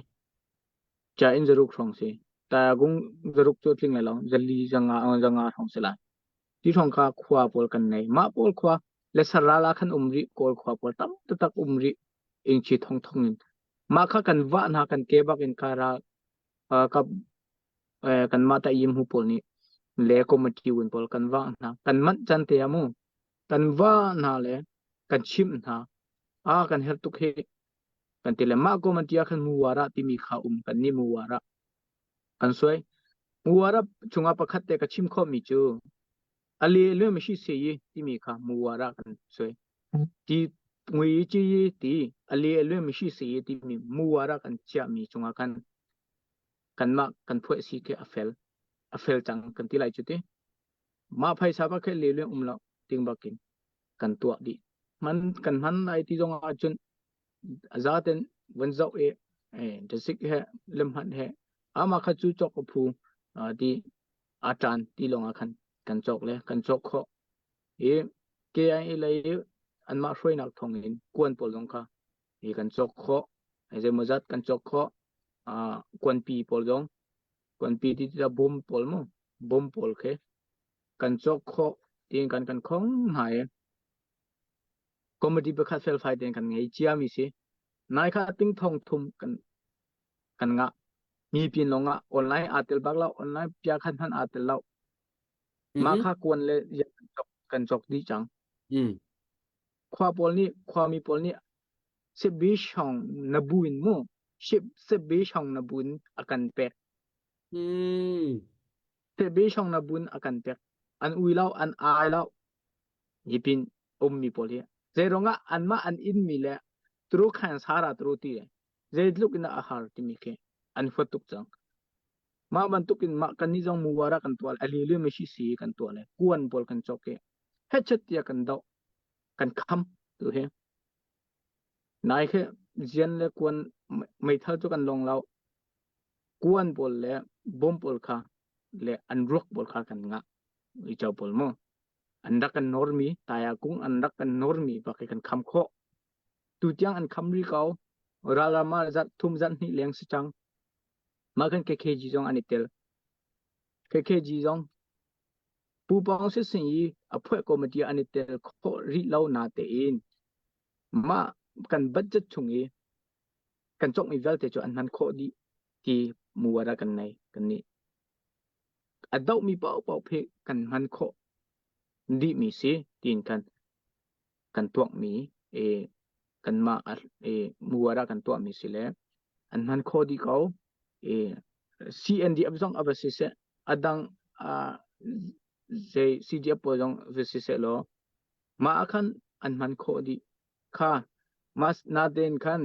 Cha in zaruk hrawng si. Tayakung zaruk cu tling lai lo. Zali zanga zanga hrawng si lai. Ti hrawng kha khua pawl kan nei. Mah pawl khua le saral ah khan um rih kawl khua pawl tam taktak um rih ingchi thong thong in. Mah kha kan vah hna kan ke bak in kha ral ka kan mah ta yim hu pawl nih le committee un pawl kan vah hna kan manh chan te amu kan va hna le kan chimh hna a kan herh tuk hi kan ti le mah committee ah khan muwara timi kha um kan ni muwara kan suai muwara chungah pakhat te ka chim khawh mi cu ali le mishi se yi timi kha muwara kan suai ti ngui chi yi ti ali le mishi se yi timi muwara kan chia mi chungah kan kanmah kan phuah si khi a fel a fel cang kan ti lai cu ti mah phaisa ba khe le le um lo ting bakin kan tuah dih man kan hman lai ti zong ah cun zaten van zoh e dasik he lemhan he ama kha cu chok phu ti a tan ti long ah khan kan chok le kan chok kho i KIA lei anmah hruainak thong in kuan pawl zong kha hi kan cawk khawh zeimawzat kan cawk khawh kuanpi pawl zong kuanpi ti ti bom pawl mu bom pawl khi kan cawk khawh tiin kan kan khong hna i committee pakhat felfai tein kan ngei ciami si nai kha ting thong thum kan kan ngah mi pin lawng ah online aa tel bak lo online pia khan hman aa tel lo mah kha kuan le kan cawk dih cang Khua pawl nih khuami pawl nih sibishong na bu in mu sibishong na bun a kan pek. Sibishong na bun a kan pek. An ui lo, an ai lo. Hipin ummi pawl hi. Zeiruangah anmah an innmi le turu khan sara turu ti le zeitluk in a har timi khi an huat tuk cang. Mah bantuk in mah kan nih zong muwara kan tuah le ali mi si kan tuah le kuan pawl kan cawk i hetchet tiah kan doh kan kham tu hi nai khi zian le kuan meithal cu kan long lo kuan pawl le bom pawl kha le an ruak pawl kha kan ngah i cho pawl mu an rak kan nor mi taya kung an rak kan nor mi bak kan kham khawh tu tiang an kham ri ko ralama zat thum zat hnih leng si cang mah kan KKG zong an i tel KKG zong Pupawng sisin i a phuah committee an i tel khawh rih lo natein mah kan budget chung i kan cawkmi vialte cu an hman khawh dih ti muara kan nei kan nih. A dohmi paohpaoh phe kan hman khawh dihmi si tiin kan kan tuakmi e kanmah e muara kan tuahmi si le an hman khawh dih ko e CNDF zong a va si seh a dang zei CDF pawl zong va si seh law mah ah khan an hman khawh dih kha mas natein khan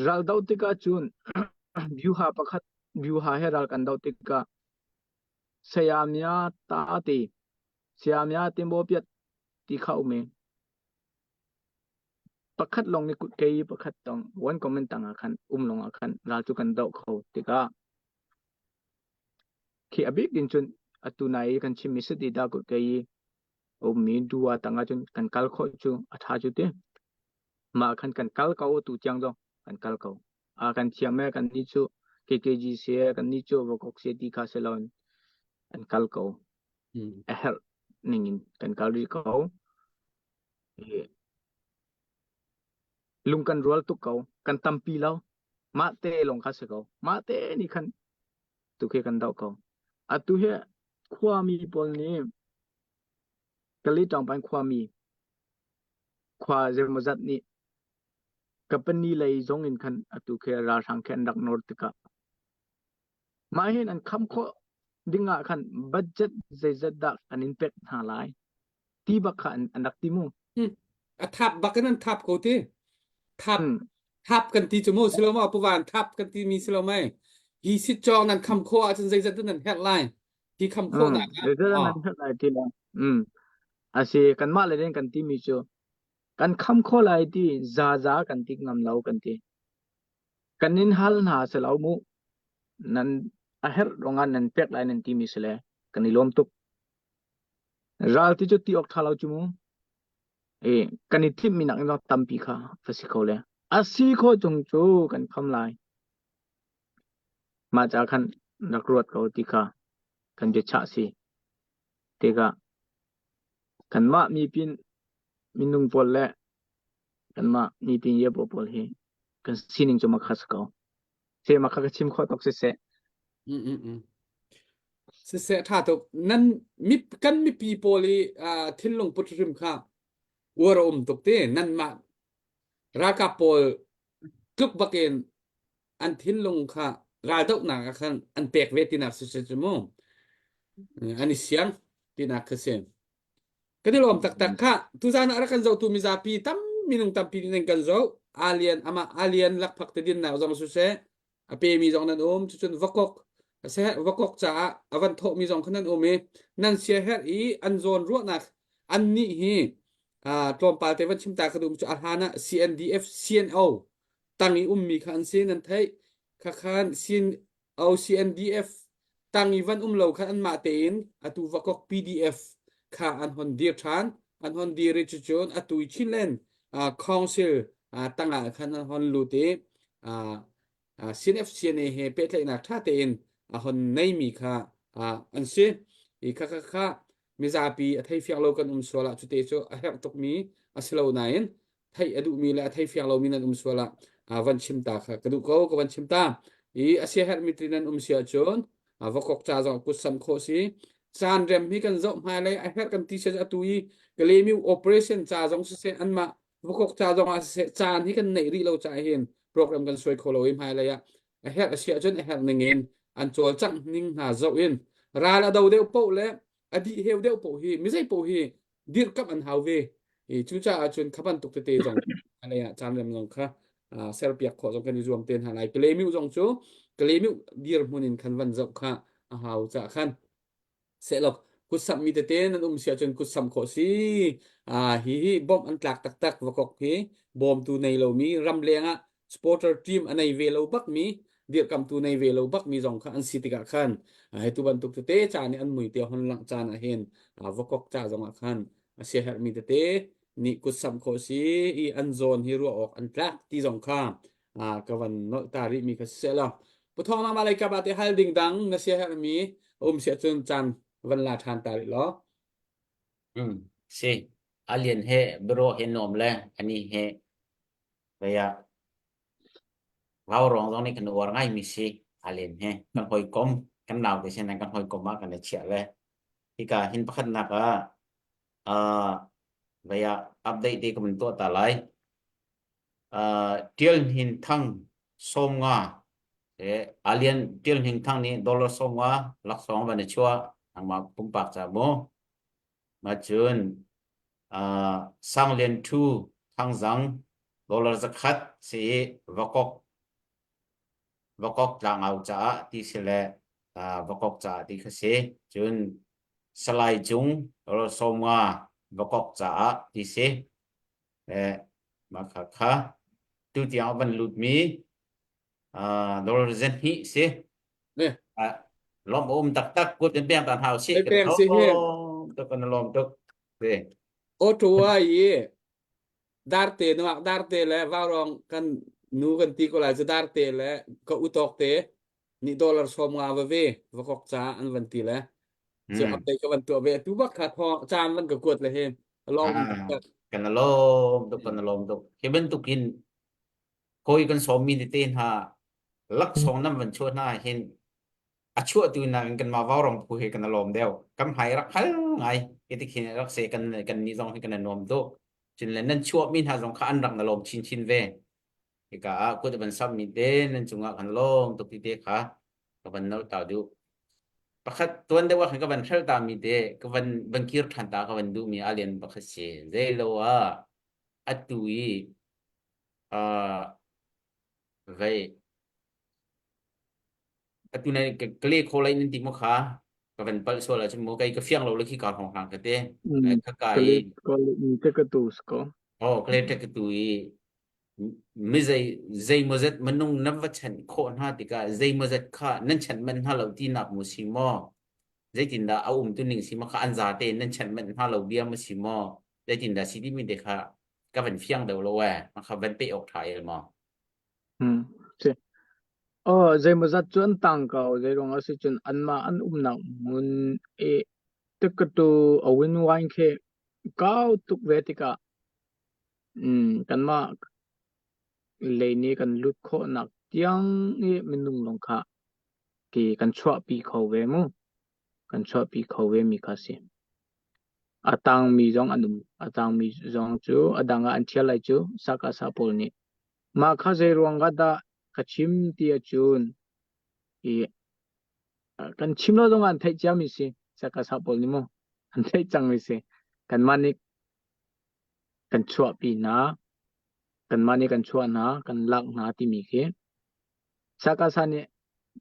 ral do tikah cun vyuha pakhat vyuha he ral kan do tikah sayamya ta ti sayamya timbo piat ti kha um i pakhat lawng nih kei pakhat tong one comment tang ah khan um lawng ah khan ral cu kan doh kho tikah khi a bik din cun atu nai i kan chimmi siti da kut kei i ummi dua tang ah cun kan kal khawh cu a tha cu ti mah khan kan kal ko tu tiang zong kan kal ko a kan thiam e kan ni cu KKG se kan ni cu vokok se ti kha se lon an kal ko a herh ning in kan kal rih ko. Lung kan rual tuk ko. Kan tampi lo. Mah te lawng kha si ko. Mah te nih khan. Tu khi kan doh ko. Atu hi khuami pawl nih Kali Ṭawngpan khuami khua zeimawzat nih Kapani lei zong in khan atu khi ralhrang khi an rak nawr tikah mah hin an kham khawh ding ah khan budget zeizat dah kan in pek hna lai ti bak kha an, an rak ti mu. Hmm. A thap bak in an thap ko ti. Thap Hmm. thap kan ti cu mu silo ma puvan thap kan ti mi silo mai. Hi sit chong nan kham kho ahcun zeizat nan herh lai. Hi kham khawh Hmm. nak ah. Zeizat Ah. nan herh lai ti la. Hmm. Asi kanmah le den kan ti mi cu kan kham kho lai ti zaza kan ti ngam lo kan ti. Kan in hal hna selo mu. Nan a herh ruangah nan pek lai nan ti mi sile kan i lawm tuk. Ral ti cu ti awk ṭha lo cu mu. E, kan i thimmi nak in tampi kha va si kho le. A si khawh chung cu kan kham lai. Mah ca khan rak ruat ko ti kha kan biachah si. Tikah kanmah mipin minung pawl le kanmah mipin yepo pawl hi kan sining cu makha si ko. Se makha ka chim khawh tuk siseh. Mm mm mm. Siseh ṭha tuk. Nan mi kan mipi pawl i uh, thinlung put hrim kha uar a um tuk ti. Nanmah ralkap pawl tluk bakin an thinlung kha raldohnak ah khan an pek ve tinak si si mu. An i siang tinak kha si. Kan i lawm taktak kha. Tuzan ah rak kan zohtu mizapi tam minung tampi nih nan kan zoh. Alien amah alien lakphak te dinnak zong siseh a pemi zong nan um cucun vakok seh vakok caah a van thawhmi zong kha nan um i nan siaherh i an zawn ruahnak an nih hi tlawmpal te van chim ta ka duh cu a hlan ah CNDF CNO tang i ummi kha an si nan theih kha khan CNO CNDF tang i van um lo khan anmah tein atu vakok PDF kha an hon dir ṭhan an hon dir i cucun atu i Chinland Council tangah khan an hon lut i CNFCNA he pehtlaihnak ṭha tein a hon neimi kha an si. I kha kha kha mizapi a theifiang lo kan um sual ah cute cu a herh tukmi a si lo nain theih a duhmi le a theifiang lomi nan um sual ah van chim ta kha ka duh ko ka van chim ta. I a siaherhmi ti nan um si ahcun vakok ca zong kut sam khawh si. Caan rem hi kan zoh hmailei a herh kan ti si atu i Kalemiu operation ca zong siseh anmah Vakok ca zong ah siseh caan hi kan neih rih lo caah hin program kan suai kho lo i hmailei ah a herh a si ahcun a herh ning in an cawlcangh ning hna zoh in ral a do deuh paoh le a dih heu deuh paoh hi mizei paoh hi dirhkamh an hau ve. I cucaah cun kha bantuk tete zong hmailei ah caan rem zong kha serpiak khawh zong kan i zuam te hna lai. Kalemiu zong cu Kalemiu dirhmun in khan van zoh kha a hau caah khan Sehlawk kutsamhmi tete nan um si ahcun kutsamh khawh si. Ah, hi hi bawmh an tlak taktak vakok hi bawmtu nei lomi ramleng ah supporter team a nei ve lo bakmi dirhkamtu nei ve lo bakmi zong kha an si tikah khan ah, hi tu bantuk tete ca nih an mui te hon langh caan ah hin ah, vakok ca zong ah khan a siaherhmi tete nih kutsamh khawh si i an zawn hi ruah awk an tlak ti zong kha ah, ka van nolh ta rihmi kha siseh law Puthawng nangmah lei kap ah te hal ding dang na siaherhmi a um si ahcun caan van la ṭhan ta rih law. Mm, si. Alien he biro he nuam le ani he vaya vau rong zong nih kan uar ngai mi si alien he kan hawikom kan nau te sin kan hawikom ah kan i chiah le hika hin pakhatnak ah uh, vaya update te kan tuah ta lai Tial Hnin Thang 50 Alian Tial Hnin Thang nih dollar 50 laksawng van i chuah nangmah pumpak ca mu. Ma cun Sang Lian Thu Thangzang dollar 100 si i Vakok Vakok tlangau caah ti si le Vakok caah ti kha si. Cun Salai Cung dollar 50 Vakok caah ti si. Eh, mah kha kha tu tiang a van lutmi uh, dollar zen hnih si. Eh. Uh, lawm a um taktak kut in peng tan hau si. Peng peng si hi. Tuk kan lawm tuk. Si. Ottawa i darte nuak darte le vaurong kan nu kan ti ko lai cu darte le ka utok te nih dollar 50 va ve va kok ca an van ti le cu update ka van tuah ve tu bak kha thaw caan van ka kuat le he lawm ah, kan lawm tuk kan lawm tuk hi bantukin koi kan sawm mi te hna laksawng nam van chuah hna hin. A chuahtu nakin kanmah vaurawng phu he kan i lawm deuh. Kan hmai rak hal ngai. Hiti khin rak se kan kan nih zong hi kan i nuam tuk. Cun le nan chuahmi hna zong kha an rak na lawm chinchin ve. Hika ah kut van sammi te nan cungah kan lawm tuk ti te kha ka van nolh ta duh. Pakhat tuan deuh ah khan ka van hrelh ta mi te ka van van kir ṭhan ta ka van duhmi a lian pakhat si. Zeilo ah atu i uh, vei atu na kale kho lai nan ti mo kha ka van palh sual ahcun mu kai ka fiang lo le khi ka hrawng hrang ka te ka ka i te ka tu ko oh kale te ka tu i mi zei zei maw zat minung nan va chanh khawh hna tikah zei maw zat kha nan chanh manh hna lo tinak mu si maw zeitindah a um tu ning si ma kha an za te nan chanh manh hna lo bia mu si maw zeitindah si timi te kha ka van fiang deuh lo e ma kha van pe awk tha el maw Hmm. Si. Oh, zeimawzat cu an tang ko. Zeiruang ah si cun anmah an umnak hmun i tikatu a win wine khi kau tuk ve tikah mm, kanmah lei nih kan lut khawhnak tiang i minung lawng kha ki kan chuahpi kho ve mu. Kan chuahpi kho ve mi kha si. A tangmi zong an um. A tangmi zong cu a dang ah an ṭhial lai cu sakasa pawl nih. Mah kha zeiruang ah dah ka chim ti ahcun i kan chim lo zongah an theih ciami si. Sakasa pawl nih mu an theih cangmi si. Kanmah nih kan chuahpi hna, kanmah nih kan chuah hna, kan lak hna timi khi sakasa nih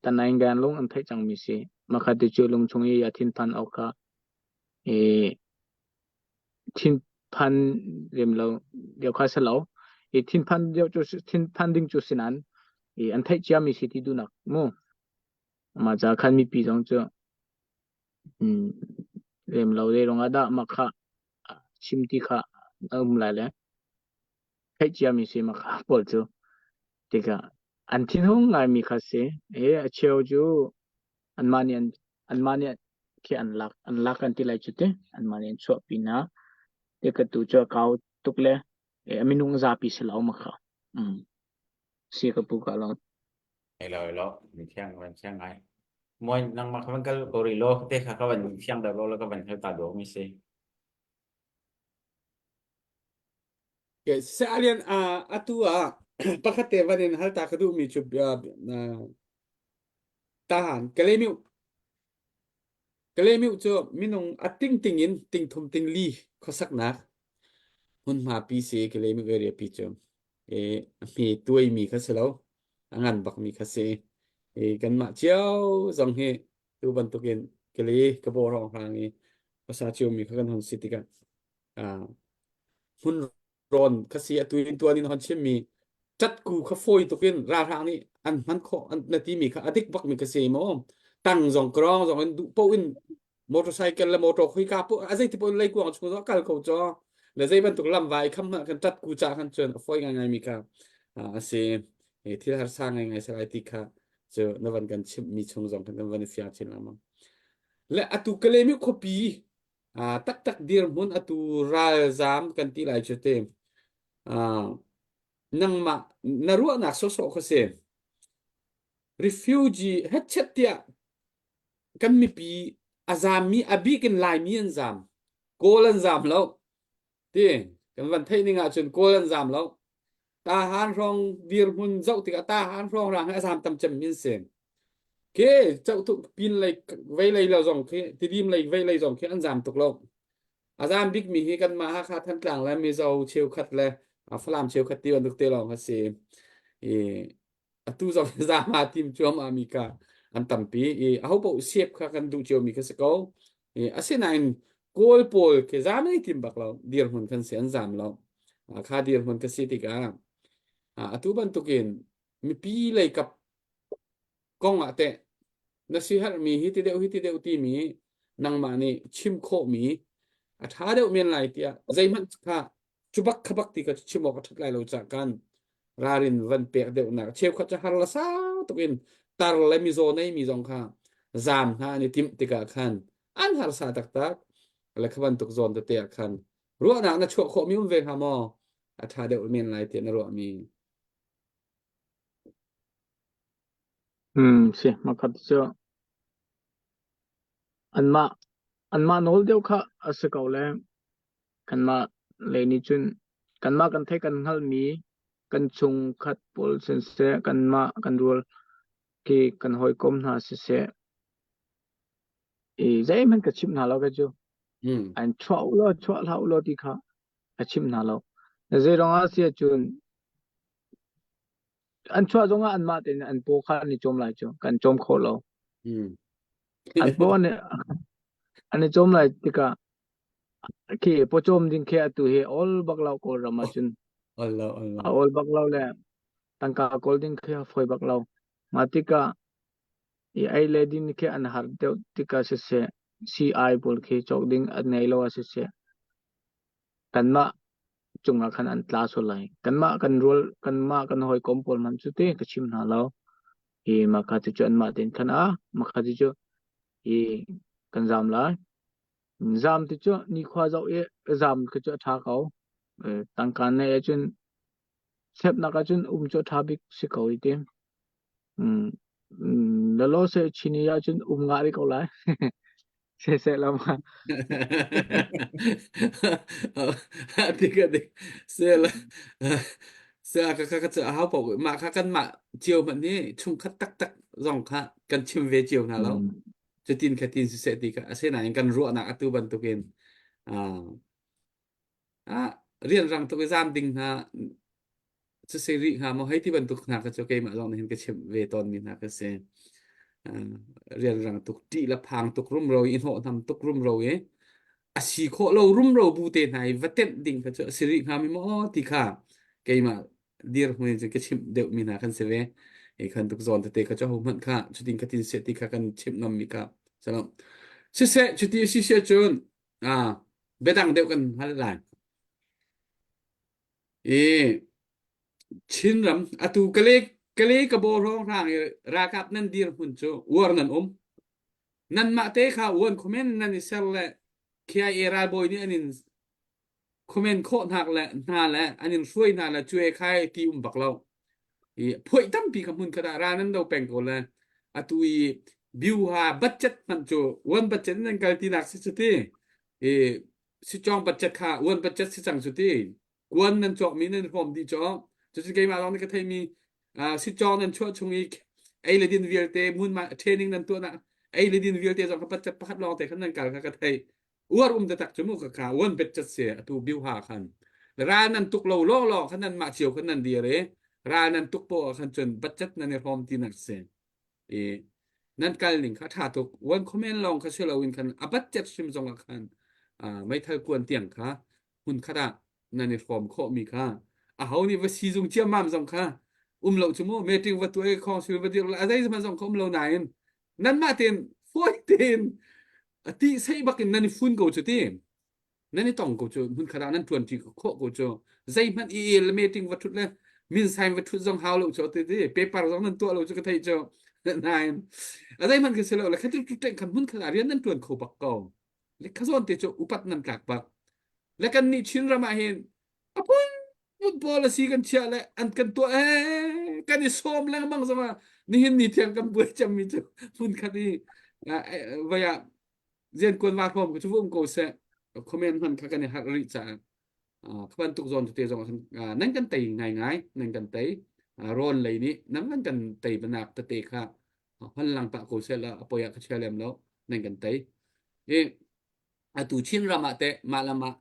tanaingan lung an theih cangmi si. Mah kha ti cu lungchung i a thinphan awk kha i thinphan lem lo deuh kha si lo. I thinphan deuh cu thinphan ding cu si nain i an theih ciami si ti duhnak mu. Mah ca khan mipi zong cu mm, lem lo le rong ah dah mah kha chim ti kha a um lai le theih ciami si mah kha pawl cu tikah an thinhung ngaimi kha si. E a cheu cu anmah nih an anmah nih khi an lak an lak an ti lai cu te anmah nih an chuahpi hna te ka tu cu a kau tuk le e, a minung zapi si lo ma kha mm. si ka pu ka lo Hello hello mi thiang van thiang ngai moi nang ma khavan kal ko ri lo te kha ka van fiang da lo la ka van hel ta do mi si Okay, sa alian a atu ah pakhat te van in hal ta ka duh mi cu Tahan Kalaymyo Kalaymyo cu minung a tingting in tingthum tingli khuasaknak hmunhma pi si Kalaymyo area pi cu e a hme tuaimi kha si lo a ngan bakmi kha si e kanmah cio zong hi tu bantukin Kali Kabaw hrawnghrang i khuasa ciomi kha kan hon si tikah hmun rawn kha si atu in tuan in hon chimmi ṭatku kha fawi tukin ralhrang nih an hman khawh an na timi kha a dik bakmi kha si maw tang zong krong zong in duh paoh in motorcycle le motor khoika po a zei ti paoh in leikuang chung zong kal ko cho le zei bantuk lam vai kham hmanh kan ṭatku cha khan cun a fawi ngai mi kha a si thil harsa ngai ngai salai ti kha cu na van kan chimh mi chung zong kan van i fiang chin lengmang le atu Kalemi khuapi taktak dirhmun atu ralzaam kan ti lai cu te nangmah na ruahnak sawsawh kha si refugee hetchet tiah kan mipi a zaammi a bik in Laimi an zaam Kawl an zaam lo ti kan van theih ning ahcun Kawl an zaam lo Tahan hrawng dirhmun zoh tikah Tahan hrawng rang hi a zaam tam cem min si Ke chauh tuk pin lei vei lei lo zong khi Tidim lei vei lei zong khi an zaam tuk lo. A zaam bikmi hi kanmah Hakha Thantlang le Mizo cheukhat le Falam cheukhat ti bantuk te lawng a si. I atu zong zaam aa tim cuahmah mi kha an tampi i aho paoh sep kha kan duh ciomi kha si ko. I asinain Kawl pawl khi zaam an i tim bak lo. Dirhmun kan si an zaam lo. Kha dirhmun ka si tikah atu bantukin mipi lei kap kong ah teh na siherhmi hi ti deuh hi ti deuh timi nangmah nih chim khawhmi a ṭha deuh men lai tiah zeihmanh kha cu bak kha bak ti kha chim awk a ṭhat lai lo cah kan ralrin van pek deuhnak cheukhat cu har la sau tuk in tar le mizaw neimi zong kha zaam hna an i timh tikah khan an harsa taktak le kha bantuk zawn tete ah khan ruahnak na chuah khawhmi um ve hnga maw a ṭha deuh men lai tiah na ruahmi Hmm, si, makhat cu. Anmah anmah nawl deuh kha a si ko le kanmah lei nih cun kanmah kan theih kan hngalhmi kan chungkhat pawl siseh kanmah kan rual khi kan hawikom hna siseh i zeihmanh ka chimh hna lo kei cu. An chuah u law chuah hlah u law ti kha ka chimh hna lo. Zei ruangah si ahcun an chuah zongah anmah tein an paw kha an i cawm lai cu kan cawm kho lo. An paw an i an i cawm lai tikah khi pawcawm ding khi atu hi awl bak lo Kawlram ahcun. Awl lo, awl lo. A awl bak lo le tangka kawl ding khi a fawi bak lo. Mah tikah i ei le din khi an har deuh tikah siseh sii-ai pawl khi cawk ding an ngei lo ah siseh kanmah cungah khan an tla sual lai. Kanmah kan rual kanmah kan hawikom pawl hmanh cu te ka chim hna lo. Hi mah kha cu anmah tein khan a mah kha cu hi kan zaam lai. Zaam ti cu nikhua zoh i zaam khi cu a ṭha ko. Tangka neih ahcun sepnak ahcun um cu a ṭha bik si ko i ti. Na law seh chin i ahcun um ngah rih ko lai. Siseh lo ma. Dik a dik. Sel sel ka ka ka hau po mah kha kan mah cio hmanh hi chungkhat taktak zong kha kan chim ve cio hna lo. Cutin khatin siseh ti kha asinain kan ruahnak atu bantukin ah rianrang tuk i zaam ding hna cusi rih hnga maw hei ti bantuk hna kha cu keimah zong nih hin ka chimh ve tawnmi hna ka si. Rianrang tuk ṭih le phang tuk rumro i hnawhhnam tuk rumro i a si khawh lo rumro bu te hna i va tenh ding kha cu a si rih hnga mi maw ti kha keimah dirhmun in cun ka chimh deuhmi hna kan si ve. Hi khan tuk zawn tete kha cu hohmanh kha cutin khatin seh ti kha kan chimh ngammi kha salam. Siseh cuti si sia cun ah biadang deuh kan hal lai. I Chinram atu kale kale ka bo hrawng hrang i ralkap nan dirhmun cu uar nan um. Nanmah te kha uan khumen nan i ser le KIA ralbawi nih an in comment khawh hna le hna le an in hruai hna le cuai khai ti um bak lo. I phuai tampi ka hmun khat ah ral nan do peng ko le atu i biuha budget hmanh cu one budget nan kal ti nak si cu ti i sicawng budget kha one budget si cang cu ti kuan nan cawk mi nan hrawm dih cawk cucu keimah lawng nih ka theimi sicawng nan chuah chung i ei le din vialte hmun ma training nan tuah nak ei le din vialte zong kha budget pakhat lawng te khan nan kal kha ka thei uar um taktak cu mu ka ka uan bet chat se atu biuha khan ral nan tuk lo lawng lawng khan nan mah cio khan nan dir i ral nan tuk po ah khan cun budget nan i hrawm ti nak si i nan kal ning kha tha tuk one comment lawng kha si lo in khan a budget hrim zong ah khan meithal kuan tiang kha hmun khat ah nan i hrawm khawh mi kha a ho nih va sizung ciammam zong kha um lo chu mu meeting va tuah i khong sil va dir a zei hmanh zong kha um lo nain nanmah tein fawi tein a ti sei bak in nan i fun ko cu ti nan i tong ko cu hmun khat ah nan ṭuan ṭi khawh ko cu zeihmanh i el meeting va ṭhut le min sign va ṭhut zong hau lo cu ti ti paper zong nan tuah lo cu ka theih cu nain a zeihmanh ka si lo le khatil ṭeng khan hmun khat ah rian nan ṭuan kho bak ko le kha zawn te cu upat nan tlak bak le kan nih Chin ram ah hin a phun phun policy kan chiah le an kan tuah ee kan i sawm lengmang zong ah nihin ni thiang kan buai cemmi cu hmun khat i vai ah rian kuan va hrawm cu um ko seh comment hman kha kan i harh rih caah kha bantuk zawn tete zong nan kan tei ngai ngai nan kan tei rawn lei nih nan kan kan tei banak tete kha hon lang pah ko seh la apoi ah ka chia lem lo nan kan tei i atu Chin ram ah teh mah lam ah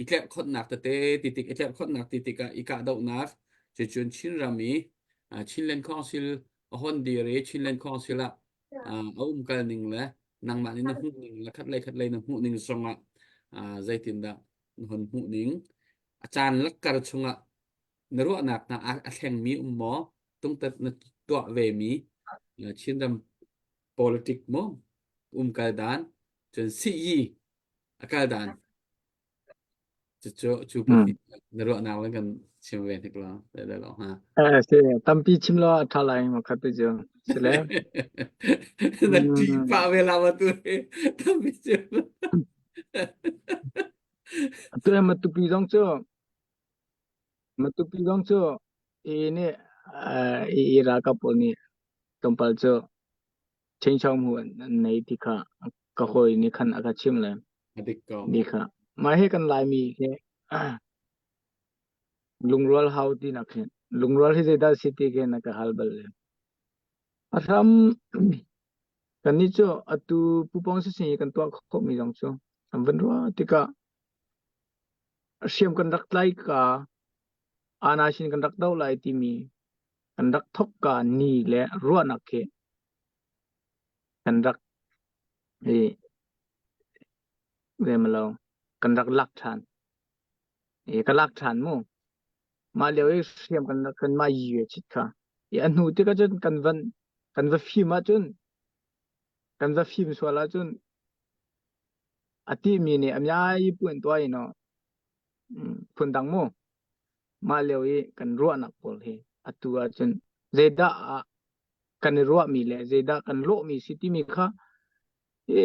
i tlerhkhonhnak tete ti tik i tlerhkhonhnak ti tikah i kahdohnak cucun Chin ram i Chinland Council a hon dir i Chinland Council ah a um kal ning le nangmah nih na hmuh ning le khat lei khat lei na hmuh ning zong ah zeitindah na hon hmuh ning a caan lakkar chungah na ruahnak hna a thlengmi um maw tungtat na tuah ve mi Chinram politic maw umkal dan cun siyi a kal dan cucu cu pahnih na ruahnak le kan chim ve hnik la le lo ha Eh si tampi chim lo a tha lai ma khat te cu si le na ṭi pa ve la ma tu tampi chim tu matupi zong cu matupi zong cu i nih i ralkap pawl nih tlawmpal cu chengchong mu an nei ti kha. Ka hawi nih khan a ka chimh le A dik ko. ni kha mah hi kan Laimi hi lungrual hau tinak hin lungrual hi zeidah si ti khi na ka hal bal le. A hram kannih cu atu pupong sisin i kan tuah khawhmi zong cu an van ruah tikah hriam kan rak tlai ka ana sin kan rak do lai timi kan rak thok ka ni le ruahnak khi kan rak i remlo kan rak lak ṭhan i ka lak ṭhan mu mah lio i hriam kan rak kan mah yi chit kha i a hnu tikah cun kan van kan va fim ahcun kan va fim sual ahcun a ti mi nih a miai puan tuai no phundang mu mah lio i kan ruahnak pawl hi atu ahcun zeidah ah kan i ruahmi le zeidah kan lawhmi si timi kha i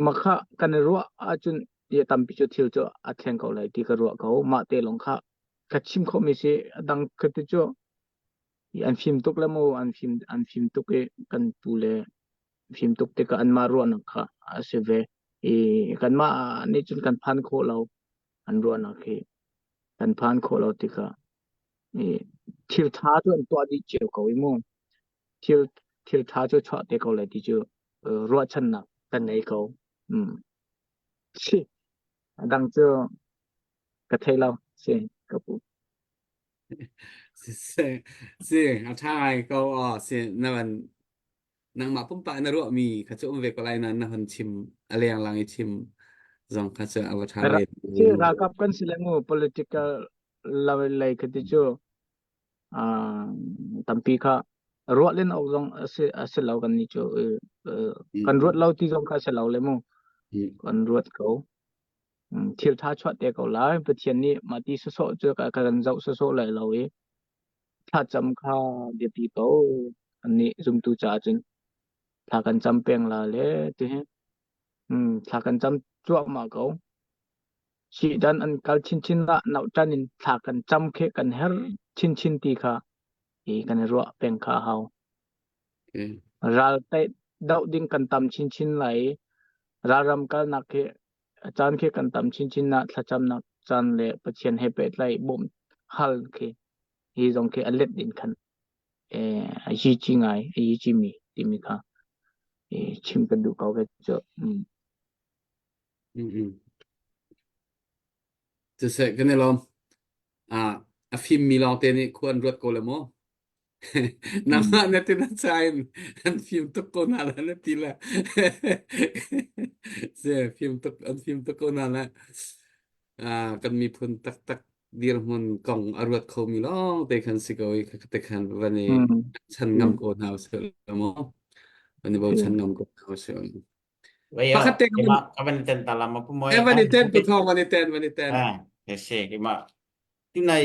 makha kan i ruah ahcun i tampi cu thil cu a thleng ko lai ti ka ruah ko. Mah te lawng kha ka chim khawhmi si. A dang ka ti cu an fim tuk le mu an fim an fim tuk i kan pu le fim tuk tikah anmah ruahnak kha a si ve. I kanmah nih cun kan phan khawh lo an ruahnak hi kan phan khawh lo tikah i thil ṭha cu an tuah dih cio ko i mu thil thil ṭha cu chuah te ko lai ti cu ruahchannak kan ngei ko. Mm. Si. A dang cu ka thei lo. Si ka pu. Si si a ṭha ngai ko aw si na van nangmah pumpak na ruahmi kha cu um ve ko lai na na hon chim a lenglang i chim zong kha cu a va ṭha ve. Si ralkap kan si le mu political lei kha ti cu tampi kha ruah len awk zong a si a si lo kan nih cu kan ruat lo ti zong kha a si lo le mu kan ruat ko thil tha chuah te ko lai Pathian nih mah ti sawsawh cu ka kan zoh sawsawh lai lo i thlacam kha biapi ko kan nih zumtu caah cun thla kan cam peng la le ti hi thla kan cam cuahmah ko Sidan an kal chinchin ah nauṭan in thla kan cam khi kan herh chinchin ti kha i kan i ruah peng kha a hau. Ral tei doh ding kan tam chinchin lai i ralram kalnak khi a caan khi kan tam chinchin ah thlacamnak caan le Pathian he pehtlaih bawmh hal khi hi zong khi a let in khan eh a yi chi ngai a yi chi mi timi kha eh chim kan duh ko ke cu. Mm. Mm-mm. Siseh kan i lawm. Ah, a fimmi lawngte nih khua an ruat ko le maw? Nangmah na ti na chain an fim tuk ko hna la na ti le. Se fim tuk an fim tuk ko hna la. Ah, kan miphun taktak dirhmun kong a ruat khomi lawngte khan si ko i te khan van i Mm. chan ngam ko hna usih maw? Van i bochan ngam ko hna usih. Vaya, Pakhat te keimah ka van ten ta lam pu moi. Eh van i ten pu thong van i ten van i ten. Ah, he se keimah tunai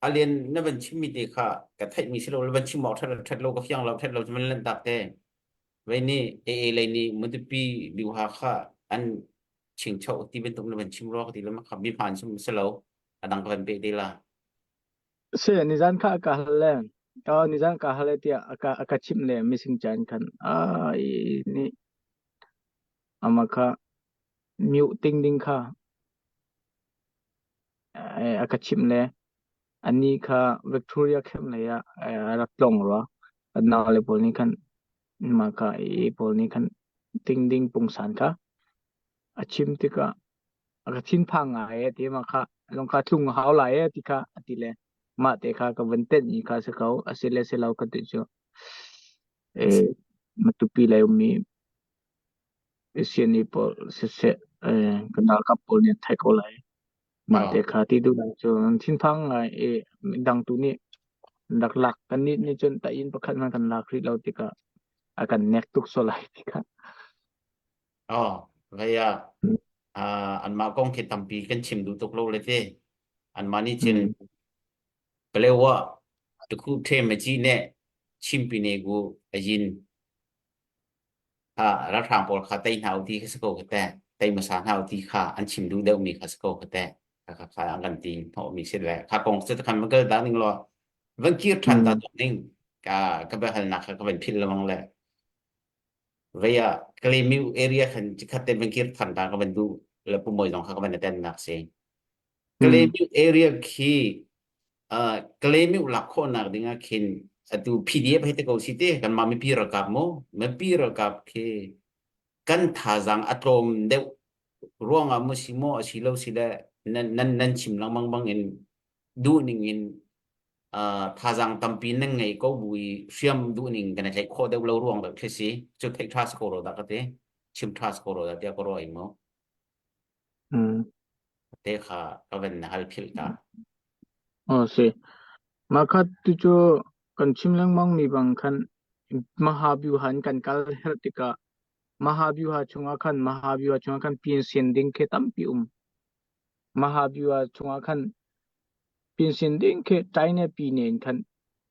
alien na van chim mi te kha ka theih mi si lo van chim awk that that lo ka fiang lo that lo man lan tak te. Vei ni AA lei ni Matupi biuha kha an chingcho ti bantuk na van chim ro ka ti le ma kha bi phan sum si lo adang ka van pe te la. Si nizan kha ka hal le oh nizan ka hal le tiah a ka a ka chimh le mising caan khan ah i nih ama kha mute ting ding kha eh, a ka chimh le ani kha Victoria camp lei ah eh, a rak tlong rua kan nau le pawl nih khan mah kha i pawl nih khan ting ding pungsan kha a chim tikah a ka thinphang ngai e ti ma kha lung kha tlung hau lai e ti kha a ti le mah te kha ka van tenh mi kha si ko a si le si lo ka ti cu e matupi lei ummi siani pawl siseh kan ralkap pawl nih an theih ko lai mah te kha ti duh lai cu an thinphang ngai i dang tu nih rak lak kan nih nih cun ta inn pakhat hmanh kan lak rih lo tikah a kan nek tuk so lai tikah Oh, vaya anmah kong khi tampi kan chim duh tuk lo le te. Anmah nih cun Palewa tukhu the ma ci ne chimpi ne gu ayin ha ralhrang pawl kha tei hna u ti kha si ko ka te tei hmasa hna u ti kha an chim duh deuh mi kha si ko ka te kha kha kha an kan ti hnawh mi si le kha kong cu khan van kal da ning law van kir than ta ning ka ka biahalnak kha ka van philh lengmang le. Vei ah Kalemiu area khan chikhat te van kir than ta ka van duh le pumoi zong kha ka van attend nak si. Kalemiu area khi uh, Kalemiu lak khawhnak ding ah khin atu PDF hei te ko si te kan mah mipi ralkap mu mipi ralkap khi kan thazaang a tlawm deuh ruangah mu si maw a si lo si le nan nan nan chim lengmang bang in duh ning in uh, thazaang tampi nan ngei ko bu i hriam duh ning kan i tlaih khawh deuh lo ruang deuh khi si cu theih tha si ko ro dah ka ti chim tha si ko ro dah tiah ka ruah i mu Mm. te kha ka van na hal philh ta Oh si. Mah kha tu cu kan chim lengmang mi bang khan Mahabyuha in kan kal herh tikah Mahabyuha chungah khan Mahabyuha chungah khan pinsin ding khi tampi um. Mahabyuha chungah khan pinsin ding khi China pine in khan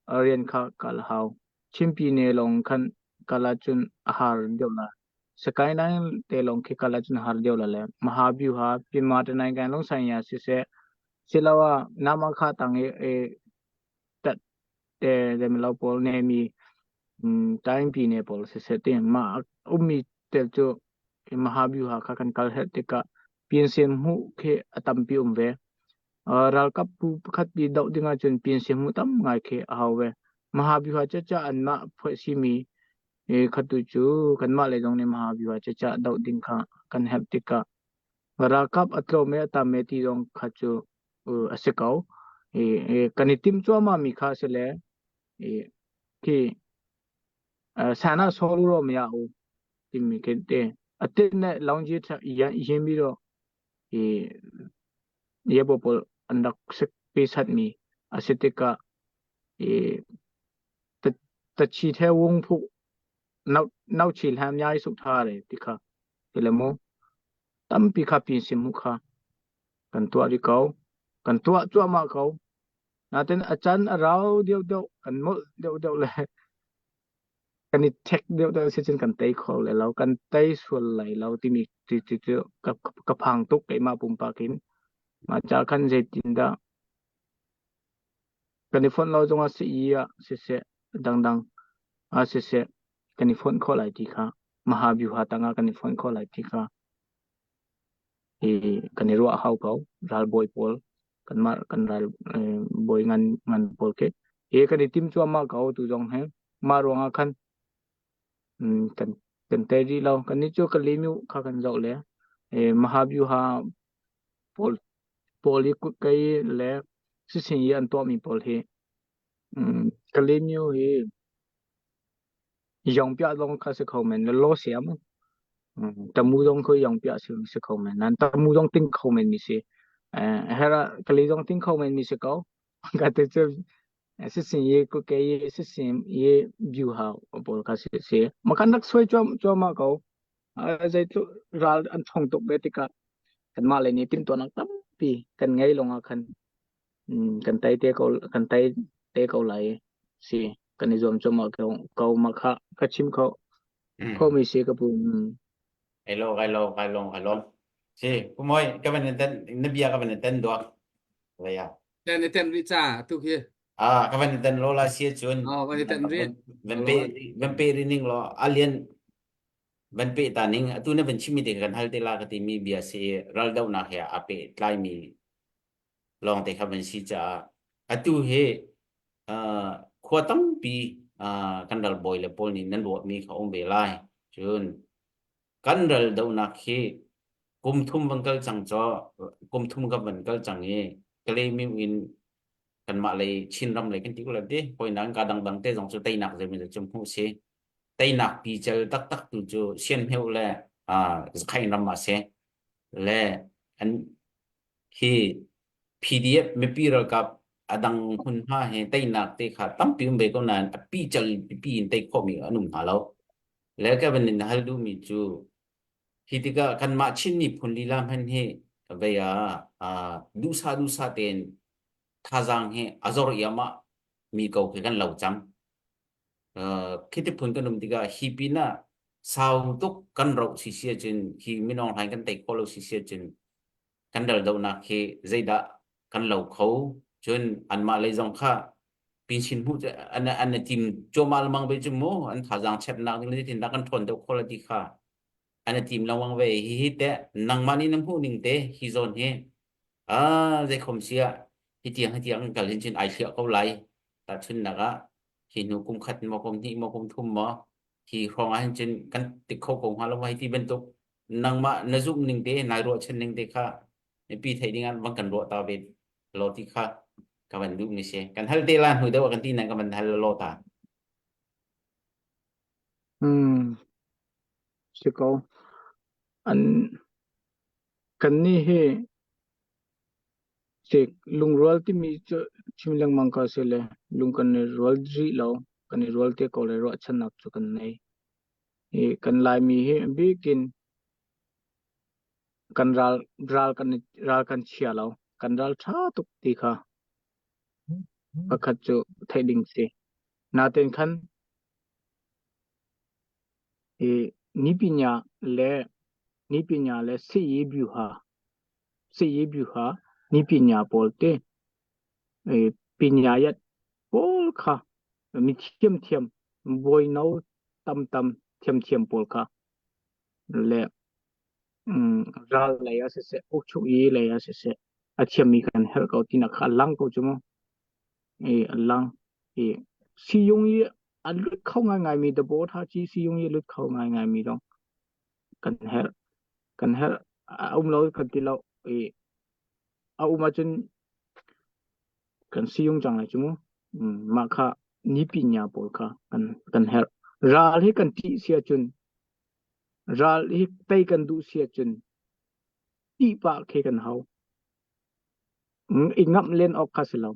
rian kha kal hau. Chin pine lawng khan kal ahcun a har deuh la. Skyline te lawng khi kal ahcun har deuh la le Mahabyuha Pyinma Tanaingan lawng sanya siseh siloah nama kha tang i tat te zemlo pawl nemi taingpi ne pawl siseh ti mah ummi tel cu Mahabyuha kha kan kal herh tikah pinsen hmuh khi a tampi um ve. Ralkap bu pakhat pi doh ding ahcun pinsen hmuh tam ngai khi a hau ve. Mahabyuha caca anmah phuah simi khatu cu kanmah lei zong nih Mahabyuha caca doh ding kha kan herh tikah ralkap a tlawm i a tam e ti zong kha cu a si ko. Kan i timh cuahmah mi kha a si le khi sana solu ro mya u timi khi te a tin ne longji yin bi ro i yebo pawl an rak sik pi sat mi a si tikah i ta chi the wung phu nau nau chi hlam nyai su tha re ti kha ti le mu tampi kha pin sim mu kha kan tuah rih ko. Kan tuah cuahmah ko. Natin a can a rau deuhdeuh, kan molh deuhdeuh le kan i ṭhek deuhdeuh si cun kan tei kho lai lo. Kan tei sual lai lo timi ti ti cu ka, ka phang tuk keimah pumpak in. Mah ca khan zeitindah kan i fonh lo zongah sii ah siseh, dangdang ah siseh, kan i fonh khawh lai ti kha Mahavyuha tangah kan i fonh khawh lai ti kha hi kan i ruah hau ko ralbawi pawl kanmah kan ral bawi ngan ngan pawl khi hi kan i tim cuahmah ko tu zong hi mah ruangah khan kan kan tei rih lo kan nih cu ka lemu kha kan zoh le Mahavyuha pawl pawl i kei le sisin i an tuahmi pawl hi Kalemiu hi Yongpiah zong kha si kho men law siam tamu zong khu yongpiah si si kho men nan tamu zong ting kho men mi si hera kali zong ting kho men mi si ko ka te chu si sin ye ku ke ye si sin ye view ha bol kha si si makan rak suai chuam chuama ko zei tlu ral an thong tuk ve tikah kanmah lei nih timhtuahnak tampi kan ngei lawngah khan kan tei te ko kan tei te ko lai si kan i zuam cuahmah ko ko ma kha ka chim kho kho mi si ka pu Ai lo kai lo kai lo kai lo si pumoi ka van ten na bia ka van ten duak vaya Ten i ten ri cha tu khi ah ka van ten lo la sia chun oh van i ten ri van pe van pe ri ning lo alien van pe ta ning atu na van chimi te kan hal te la ka ti mi bia si ral do nak he a pe tlai mi lawngte kha van si caah atu hi uh, khua tampi uh, kan ral bawi le pawl nih nan ruahmi kha um ve lai. Cun kan ral donak hi kum thum van kal cang caw kum thum ka van kal cang i Kalaymyo in kanmah lei Chinram lei kan ti ko lai ti hawinak ka dangdang te zong cu teinak zeimi cu hmuh si teinak pical taktak tu cu Sianhmeu le uh, Zakhain ram ah si le an Hi PDF mipi ralkap a dang hmunhma he teinak te kha tampi um ve ko nain a pical pipi in tei khawhmi an um hna lo. Le ka van in hal duhmi cu hi tikah kanmah Chin miphun lila hmanh hi vei ah duhsah duhsah tein thazaang hi a zor iahmah mi ko khi kan lo cang. Khi ti phun kan um tikah hi pinah sau tuk kan roh si si ahcun hi minung hlain kan tei khawh lo si si ahcun kan ral dohnak hi zeidah kan lo kho cun anmah lei zong kha. Pinsin hmuh cu an an tim cuahmah lengmang ve cu mu an thazaang chepnak ding le zeitindah kan ṭhawn deuh khawh la ti kha an i tim lengmang ve. Hihi teh nangmah nih na hmuh ning te hi zawn hi ah zeikhom si ah hi tiang hi tiang kal hin cun ai hliah ko lai. Tahchunhnak ah hi hnu kum khat maw kum hnih maw kum thum maw hi hrawng ah hin cun kan tik kho ko hnga lo hei ti bantuk nangmah na zumh ning te nai ruahchan ning te kha mipi theih ding ah van kan ruah ta ve law ti kha ka van duh mi si. Kan hal te la hnu deuh ah kan ti nan ka van hal law ta. Hmm. Si ko. An kan nih hi sik lungrual timi cu chim lengmang ko si le lung kan i rual rih lo. Kan i rual te ko le ruahchannak cu kan nei. Hi kan Laimi hi bikin kan ral ral kan ral kan chia lo. Kan ral ṭha tuk ti kha pakhat cu theih ding si. Natein khan i nipinya le nipinya le siyi byuha siyi byuha nipinya pawl te i pinyayat pawl kha mi thiamthiam bawino tamtam thiamthiam pawl kha le ral lei ah siseh ukchuk i lei ah siseh a thiammi kan herh ko tinak kha a lang ko cu mu i a lang i siyung i a lut kho ngaingaimi the board ha chi siyung i lut kho ngaingaimi dong kan herh kan herh a um lo kan ti lo i a um ahcun kan siyung cang lai cu mu mah kha nipinya pawl kha kan kan herh ral hi kan ṭih si ahcun ral hi tei kan duh si ahcun ṭih pah khi kan hau i ngamh len awk kha si lo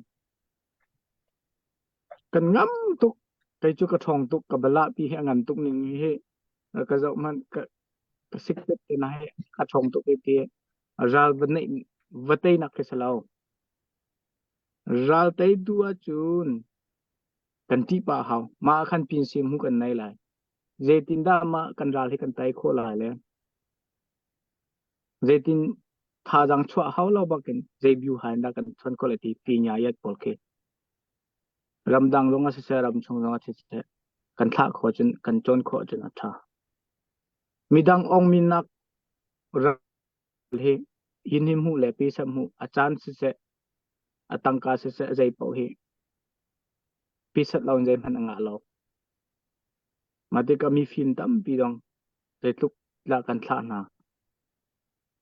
Kan ngam tuk. Kei cu ka ṭhawng tuk. Ka balah pi hi a ngan tuk ning hi ka zoh hmanh ka ka sik pet te na hi a ṭhawng tuk i ti ral va neih va teinak khi si lo. Ral tei duh ahcun kan ṭih pah hau. Mah ah khan pinsi hmu kan nei lai. Zeitindah mah kan ral hi kan tei khawh lai le zeitin thazaang chuah hau lo bakin zei byu ha in dah kan chon khawh lai ti pinya yat pawl khi ramdang zong ah siseh ramchung zong ah siseh kan thlah khawh cun kan cawn khawh cun a ṭha. Midang ong minak ral hi yin hi hmuh le pi sap hmuh a caan siseh a tangka siseh zei paoh hi pi sat lo in zeihmanh a ngah lo. Mah tikah mi fim tampi dong zeitluk lah kan thlah hna.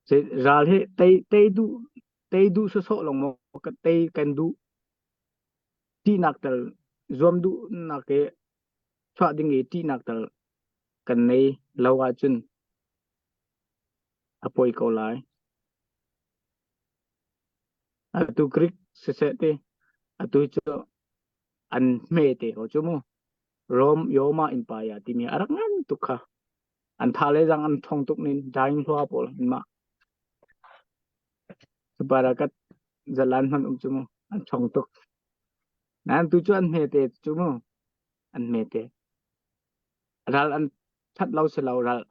Zei ral hi tei tei duh tei duh sawsawh lawng maw tei kan duh ṭihnak tal zuam duhnak i chuah ding i ṭihnak tal kan nei lo ahcun a poi ko lai. Atu Greek siseh ti atu cu an hme te ko cu mu. Rome Yoma Empire timi a rak ngan tuk kha. An tha le zang an thong tuk nin dying hlua pawl an mah. Barakat zalan hman um cu mu an chong tuk. Nan tu cu an hme te cu mu an hme te. Ral an that lo si lo ral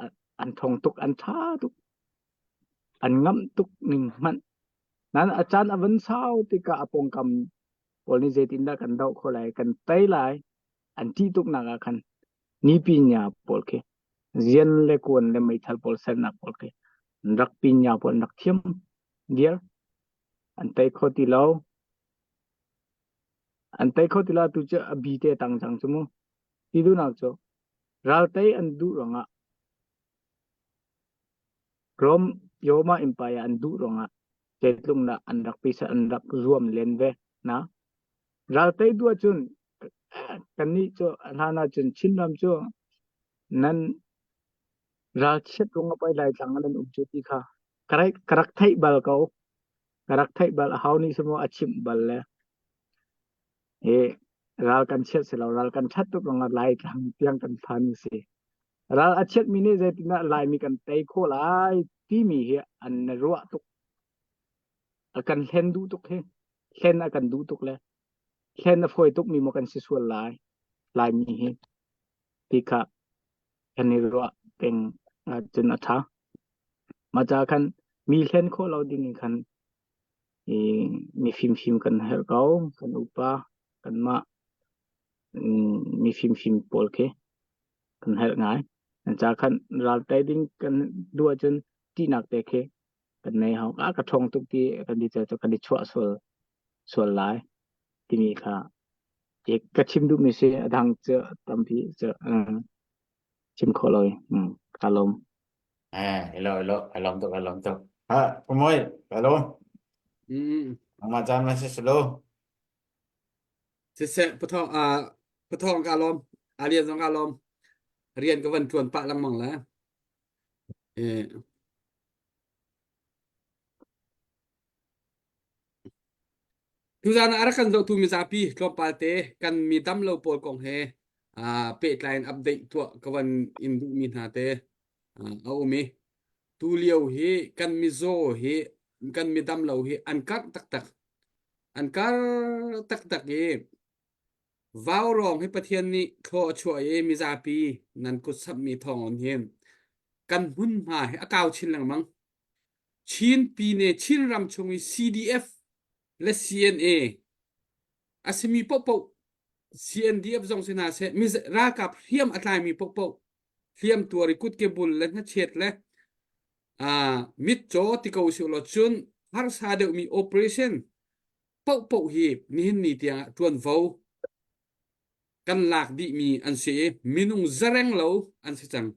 an thong tuk an tha tuk an ngamh tuk ning hmanh. Nan a caan a van sau tikah a pawngkam pawl nih zeitindah kan doh khawh lai kan tei lai an ṭih tuk nak ah khan nipinya pawl khi zian le kuan le meithal pawl sernak pawl khi rak pinya pawl an rak thiam diar an tei kho ti lo an tei kho ti lo tu cu a bi te tang cang cu mu ti duhnak cu ral tei an duh ruangah Rome Yoma Empire an duh ruangah zeitluk an rak pisa an rak zuam len ve na ral tei duh ahcun kannih cu hlan ahcun Chinram cu nan ralchiat rung a poi lai tlang nan um cu ti kha ka rak theih bal ko ka rak theih bal a hau nih simo a chimh bal le he ral kan chiat si lo ral kan that tuk rung lai tlang tiang kan phan si ral a chiat mi nih zeitindah laimi kan tei khawh lai timi hi an ruah tuk a kan hlen duh tuk hi hlen a kan duh tuk le hlen a fawi tuk mi maw kan si sual lai laimi hi ti kha kan i ruah peng ahcun a ṭha mah ca khan mi hlen khawh lo ding in khan i mi fimfim kan herh ko kan upa kanmah. Mi fimfim pawl khi kan herh ngai. An ca khan ral tei ding kan duh ahcun ṭihnak te khi kan nei hau. A ka ṭhawng tuk ti kan ti cu kan i chuah sual sual lai timi kha ka chim duhmi si a dang cu tampi cu chim khawh lo ka lawm. Eh, hello, hello, ka lawm tuk, ka lawm tuk. Ha, Pumoy, ka lawm. Mm. Mama caan ma si selo. Siseh, pathawng uh, pathawng ka lawm. Alian zong ka lawm. Rian ka van tuan pah lengmang le. Eh. Tuzaan ah a rak kan zohtu mizapi tlawmpal te kan mi damlo pawl kong he aa pehtlai in update tuah ka van in duhmi hna te a um i tulio hi kan mizaw hi kan mi damlo hi an karh taktak. An karh taktak i vaurawng hi Pathian nih thlaw a chuah i mizapi nan kut samhmi thawng in hin kan hmunhma hi a kau chin lengmang. Chin pine Chinram chung i CDF le CNA a simi paohpaoh CNDF zong si hna seh ralkap hriam a tlaimi paohpaoh hliam tuar i kutke bul le hnachet le mitcaw ti ko usih law cun harsa deuhmi operation paohpaoh hi nihin ni tiangah ṭuanvo kan lak dihmi an si i minung zareng lo an si cang.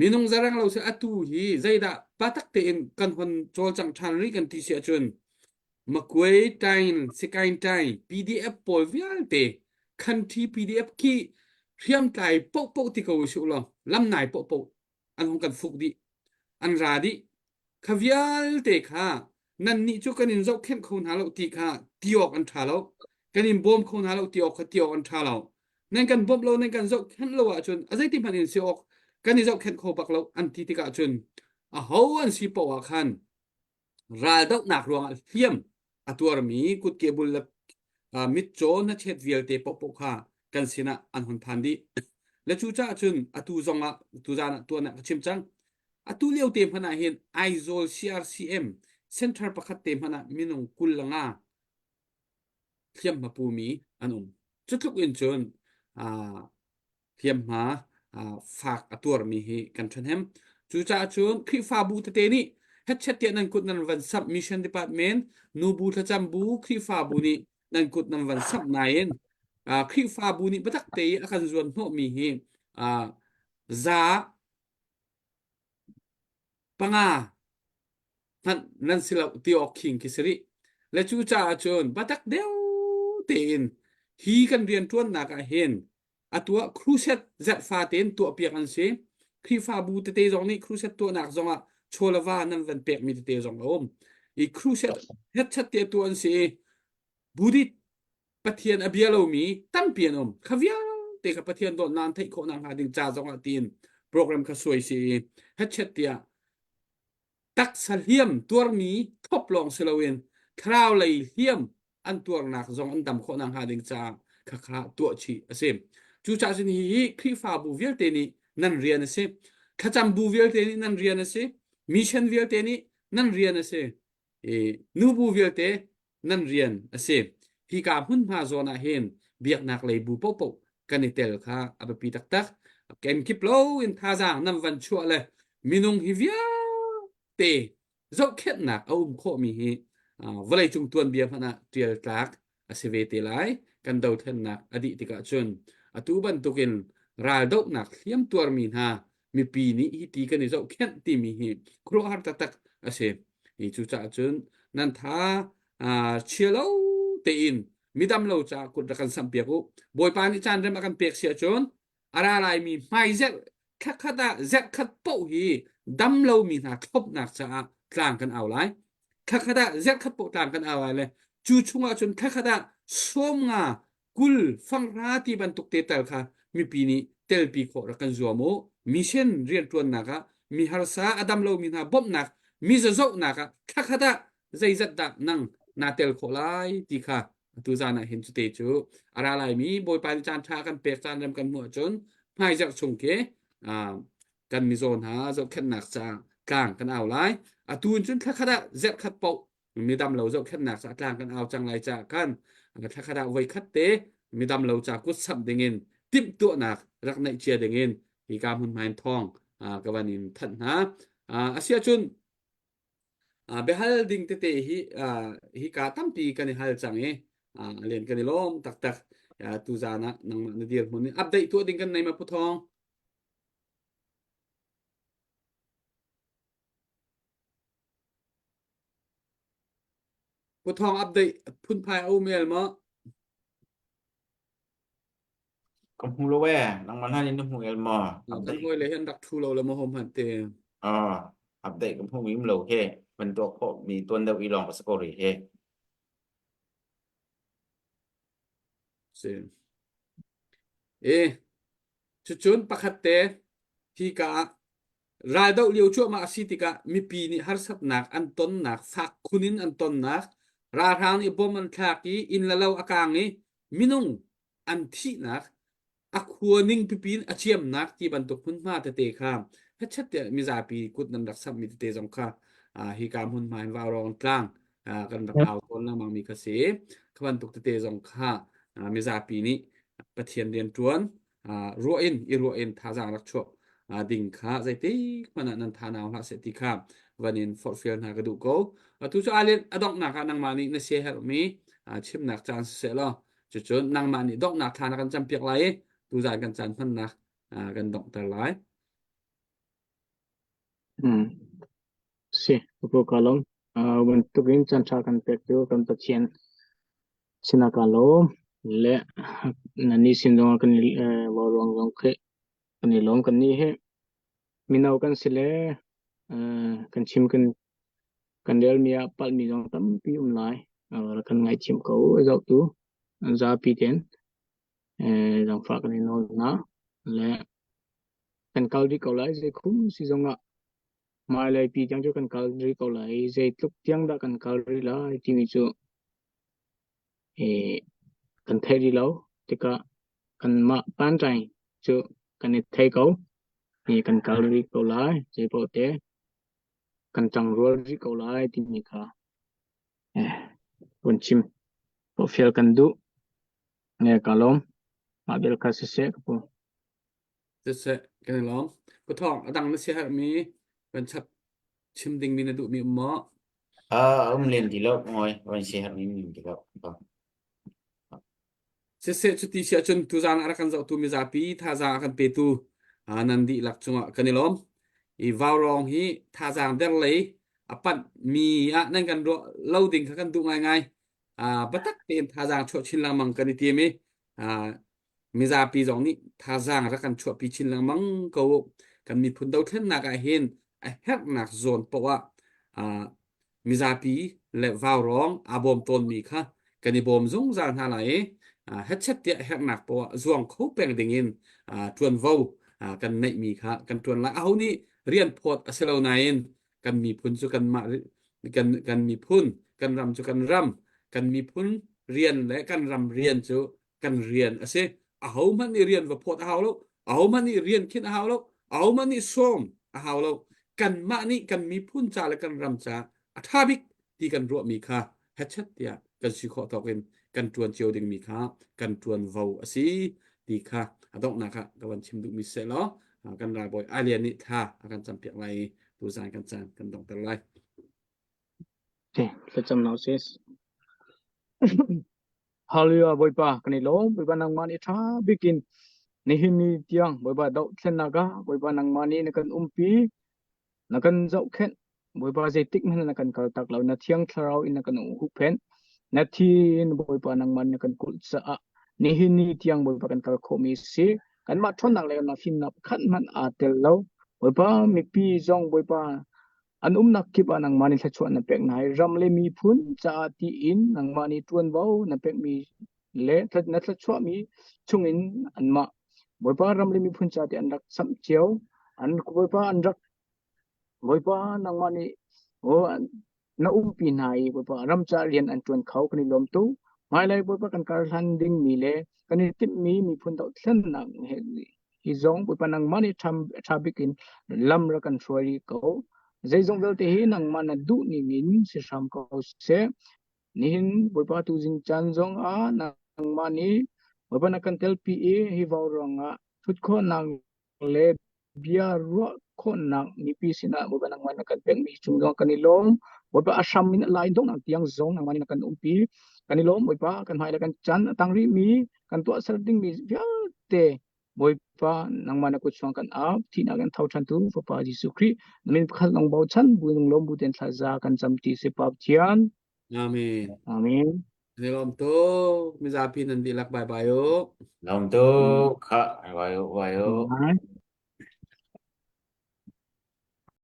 Minung zareng lo si atu hi zeidah patak tein kan hon cawlcang ṭhan rih kan ti si ahcun Makuai tain, Sikain tain, PDF pawl vialte country PDF khi hriamtlai pohpoh ti ko usih law lamnai pohpoh an hung kan fuk dih an ra dih kha vialte kha nannih cu kan in zohkhenh kho hna lo ti kha ti awk an ṭha lo kan in bawm kho hna lo ti awk kha ti awk an ṭha lo nan kan bawmh lo nan kan zohkhenh lo ahcun a zeiti hmanh in si awk kan i zohkhenh kho bak lo an ti tikah cun aho an si paoh ah khan Raldohnak ruangah hliam a tuarmi kutke bul le mitcaw hnachet vialte paohpaoh kha kan sinah an hun phan dih. Le cucaah cun atu zongah tuzaan ah tuan ah ka chim cang. Atu lio te hmanh ah hin Aizawl CRCM center pakhat te hmanh ah minung 25 hliamhma pumi an um. Cutluk in cun hliamhma fak a tuarmi hi kan ṭhahnem. Cucaah cun Khrihfabu tete nih hetchet tiah nan kut nan van samh mission department nubu thlacam bu Khrihfabu nih nan kut nan van samh nain Khrihfabu nih biatak te i a kan zuan hnawhmi hi za panga hmanh nan si lo ti awk khing khi si rih. Le cucaah cun biatak deuh tein hi kan rianṭuannak ah hin atu ah crusade zarhfa tein tuahpiak an si. Khrihfabu tete zong nih crusade tuahnak zongah chaw le va nan van pekmi tete zong a um. I crusade hetchat te tuah an si i Buddhist Pathian a bia lomi tampi an um. Kha vialte kha Pathian dawtnak an theih khawh nakhnga ding ca zongah tiin program kha suai si i hetchet tiah taksa hliam tuarmi thop lawng si loin thlarau lei hliam an tuarnak zong an dam khawh nakhnga ding caah khakha tuah chih a si. Cucaah cun hihi Khrihfabu vialte nih nan rian a si. Thlacam bu vialte nih nan rian a si. Mission vialte nih nan rian a si. I nubu vialte nan rian a si. Hika hmunhma zawn ah hin biaknak lei bu paohpaoh kan i tel kha a biapi taktak. Kenkip lo in thazaang nan van chuah le minung hi vialte zohkhenhnak a um khawhmi hi vawleicung tuanbia hmanh ah ṭial tlak a si ve te lai. Kan dothlennak a dih tikah cun atu bantukin raldohnak hliam tuarmi hna mipi nih hi ti kan i zohkhenh timi hi khuaruahhar taktak a si. Hi cucaah cun nan tha chia lo tein midam lo caah kut rak kan samhpiak u. Bawipa nih caan rem a kan pek si ahcun a ra laimi hmaizerh thlakhat ah zerhkhat paoh hi dam lomi hna thlopnak caah tlang kan au lai. Thlakhat ah zerhkhat paoh tlang kan au lai le cu chungah cun thlakhat ah 50 kul fanghra ti bantuk te tal kha mipi nih telpi khawh rak kan zuam u. Mission rianṭuannak ah mi harsa a dam lomi hna bawmhnak mi zazohnak ah thlakhat ah zeizat dah nang naa tel khawh lai ti kha atu zan ah hin cute cu a ra laimi Bawipa nih caan ṭha kan pek caan rem kan hmuh ahcun hmaizarh chung khi kan mizaw hna zohkhenhnak caah tlang kan au lai. Atu in cun thlakhat ah zerhkhat paoh midam lo zohkhenhnak caah tlang kan au cang lai caah khan thlakhat ah voikhat te. Midam lo ca kut samh dingin timhtuahnak rak neih cia dingin hika hmunhma in thawng ka van in thanh hna. Asiahcun biahal ding tete hi hika tampi kan i hal cang i len kan i lawm taktak. Tuzaan ah nangmah na dirhmun in update tuah ding kan nei ma Pu Thawng? Pu Thawng update phunphai a um el maw? Ka hmu lo e, nangmah hlan in na hmu el maw? Kan Update. hawi le hin rak thu lo le maw hom han te. Ah, update ka hmu im lo he. Man tuah khawh mi tuan deuh i lawng ka si ko rih he. Si. E, cucun pakhat te hi ka ah raldoh lio cuahmah a si tikah mipi nih harsatnak an tonnak fak khun in an tonnak ralhrang nih bom an thlak i inn le lo a kaang i minung an thihnak a khua ning pipi in a ciamnak ti bantuk hmunhma tete kha hetchet tiah mizapi kut nan rak samhmi tete zong kha hika hmunhma in Vaurawng tlang kan rak au tawn lengmang mi kha si. Kha bantuk tete zong kha mizapi nih Pathian rianṭuan ruah in i ruah in thazaang rak chuah ding kha zeitik hmanh ah nan tha nau hlah seh ti kha van in forhfial hna ka duh ko. Atu cu alin a donghnak ah nangmah nih na siaherhmi chimnak caan siseh law cucun nangmah nih donghnak thla na kan campiak lai i tuzaan kan caan hmannak kan donghter lai. Hmm. Si, ka ka lawm. Bantuk in caan ṭha kan pek cu kan Pathian sinah ka lawm. Le nani sin zong kan i ruang zong khi kan i lawm kan nih hi mino kan si le kan chim kan kan relmi ah palhmi zong tampi um lai. Kan ngaihthiam ko zohtu zapi ten zaangfah kan i nawl hna. Le kan kal rih ko lai zeikhum si zongah hmailei pi tiang cu kan kal rih ko lai zeitluk tiang dah kan kal rih lai timi cu kan thei rih lo tikah kanmah panṭaing cu kan i thei ko i kan kal rih ko lai zeipaoh te kan ṭangrual rih ko lai timi kha vun chim fial kan duh. Ne ka lawm. Mah bel kha siseh ka pu. Siseh kan i lawm. Pu Thawng, a dang na siaherhmi kan chap chim dingmi na duhmi um maw? Ah, um len ti lo, ngoi, van siaherhmi um ti lo. Siseh cuti si ahcun tuzaan ah rak kan zohtu mizapi thazaang a kan petu nan dihlak cungah kan i lawm. I vaurawng hi thazaang der lei a panh mi ah nan kan ruah lo ding kha kan duh ngaingai. Biatak tein thazaang chuah chin lengmang kan i tim i mizapi zong nih thazaang rak kan chuahpi chin lengmang ko u. Kan miphun dothlennak ah hin a herhnak zawn poah ah mizapi le vaurawng aa bawm tawnmi kha kan i bawm zungzal hna lai i hetchet tiah herhnak poah zuang kho peng dingin ṭuanvo kan neihmi kha kan ṭuan lai. Aho nih rian phawt a si lo nain kan miphun cu kanmah kan kan miphun kan ram cu kan ram kan miphun rian le kan ram rian cu kan rian a si. Ahohmanh nih rian va phawt a hau lo. Ahohmanh nih rian khinh a hau lo. Ahohmanh nih sawm a hau lo. Kanmah nih kan miphun ca le kan ram ca a ṭha bik ti kan ruahmi kha hechet tiah kan si khawh tawk in kan ṭuan cio dingmi kha kan ṭuanvo a si ti kha a donghnak ah ka van chim duhmi seh law kan ralbawi Alian nih thla a kan campiak lai i tuzaan kan caan kan donghter lai. Okay, thlacam hna usih. Hallelujah Bawipa kan i lawm Bawipa nangmah nih ṭha bikin nihin ni tiang Bawipa dohthlennak ah Bawipa nangmah nih na kan umpi na kan zohkhenh Bawipa zeitik hmanh na kan kaltak lo na thiang thlarau in na kan huhphenh na thi in Bawipa nangmah na kan kulh caah nihin ni tiang Bawipa kan kal khawhmi si kanmah ṭhawnnak le kanmah fimnak pakhat hmanh aa tel lo Bawipa mipi zong Bawipa An umnak kip ah nangmah nih thluachuah na pek hna i ram le miphun caah tiin nangmah nih ṭuanvo na pekmi le na thluachuahmi chungin anmah Bawipa ram le miphun caah ti an rak samh cio. An Bawipa an rak Bawipa nangmah nih aw na umpi hna i Bawipa ram caah rian an ṭuan kho kan i lawm tuk. Hmailei Bawipa kan kar hlan dingmi le kan i timhmi miphun dohthlennak he Hi zong Bawipa nangmah nih ṭha bik in lam rak kan hruai rih ko. Zeizong vialte hi nangmah na duh ning in si hram ko seh. Nihin Bawipa tuzing caan zong ah nangmah nih. Bawipa na kan telpi i hi vau ruangah ṭhut khawhnak le bia ruah khawhnak mipi sinah Bawipa nangmah na kan pekmi cung zong kan i lawm. Bawipa a hram in a lai donghnak tiang zong nangmah nih na kan umpi. Kan i lawm Bawipa kan hmai le kan chan a tang rihmi kan tuahser dingmi vialte Bawipa nangmah na kut chuang kan ap thihnak in tho ṭhan tu Fapa Jesuh Khrih na min pakhat lawng bochan bu in lawm bu ten thlaza kan cam ti si Pa Pathian. Amen. Amen. Ni lawm tuk. Mizapi nan dihlak bye bye u. Lawm tuk. Kha, vai u, vai u. Bye.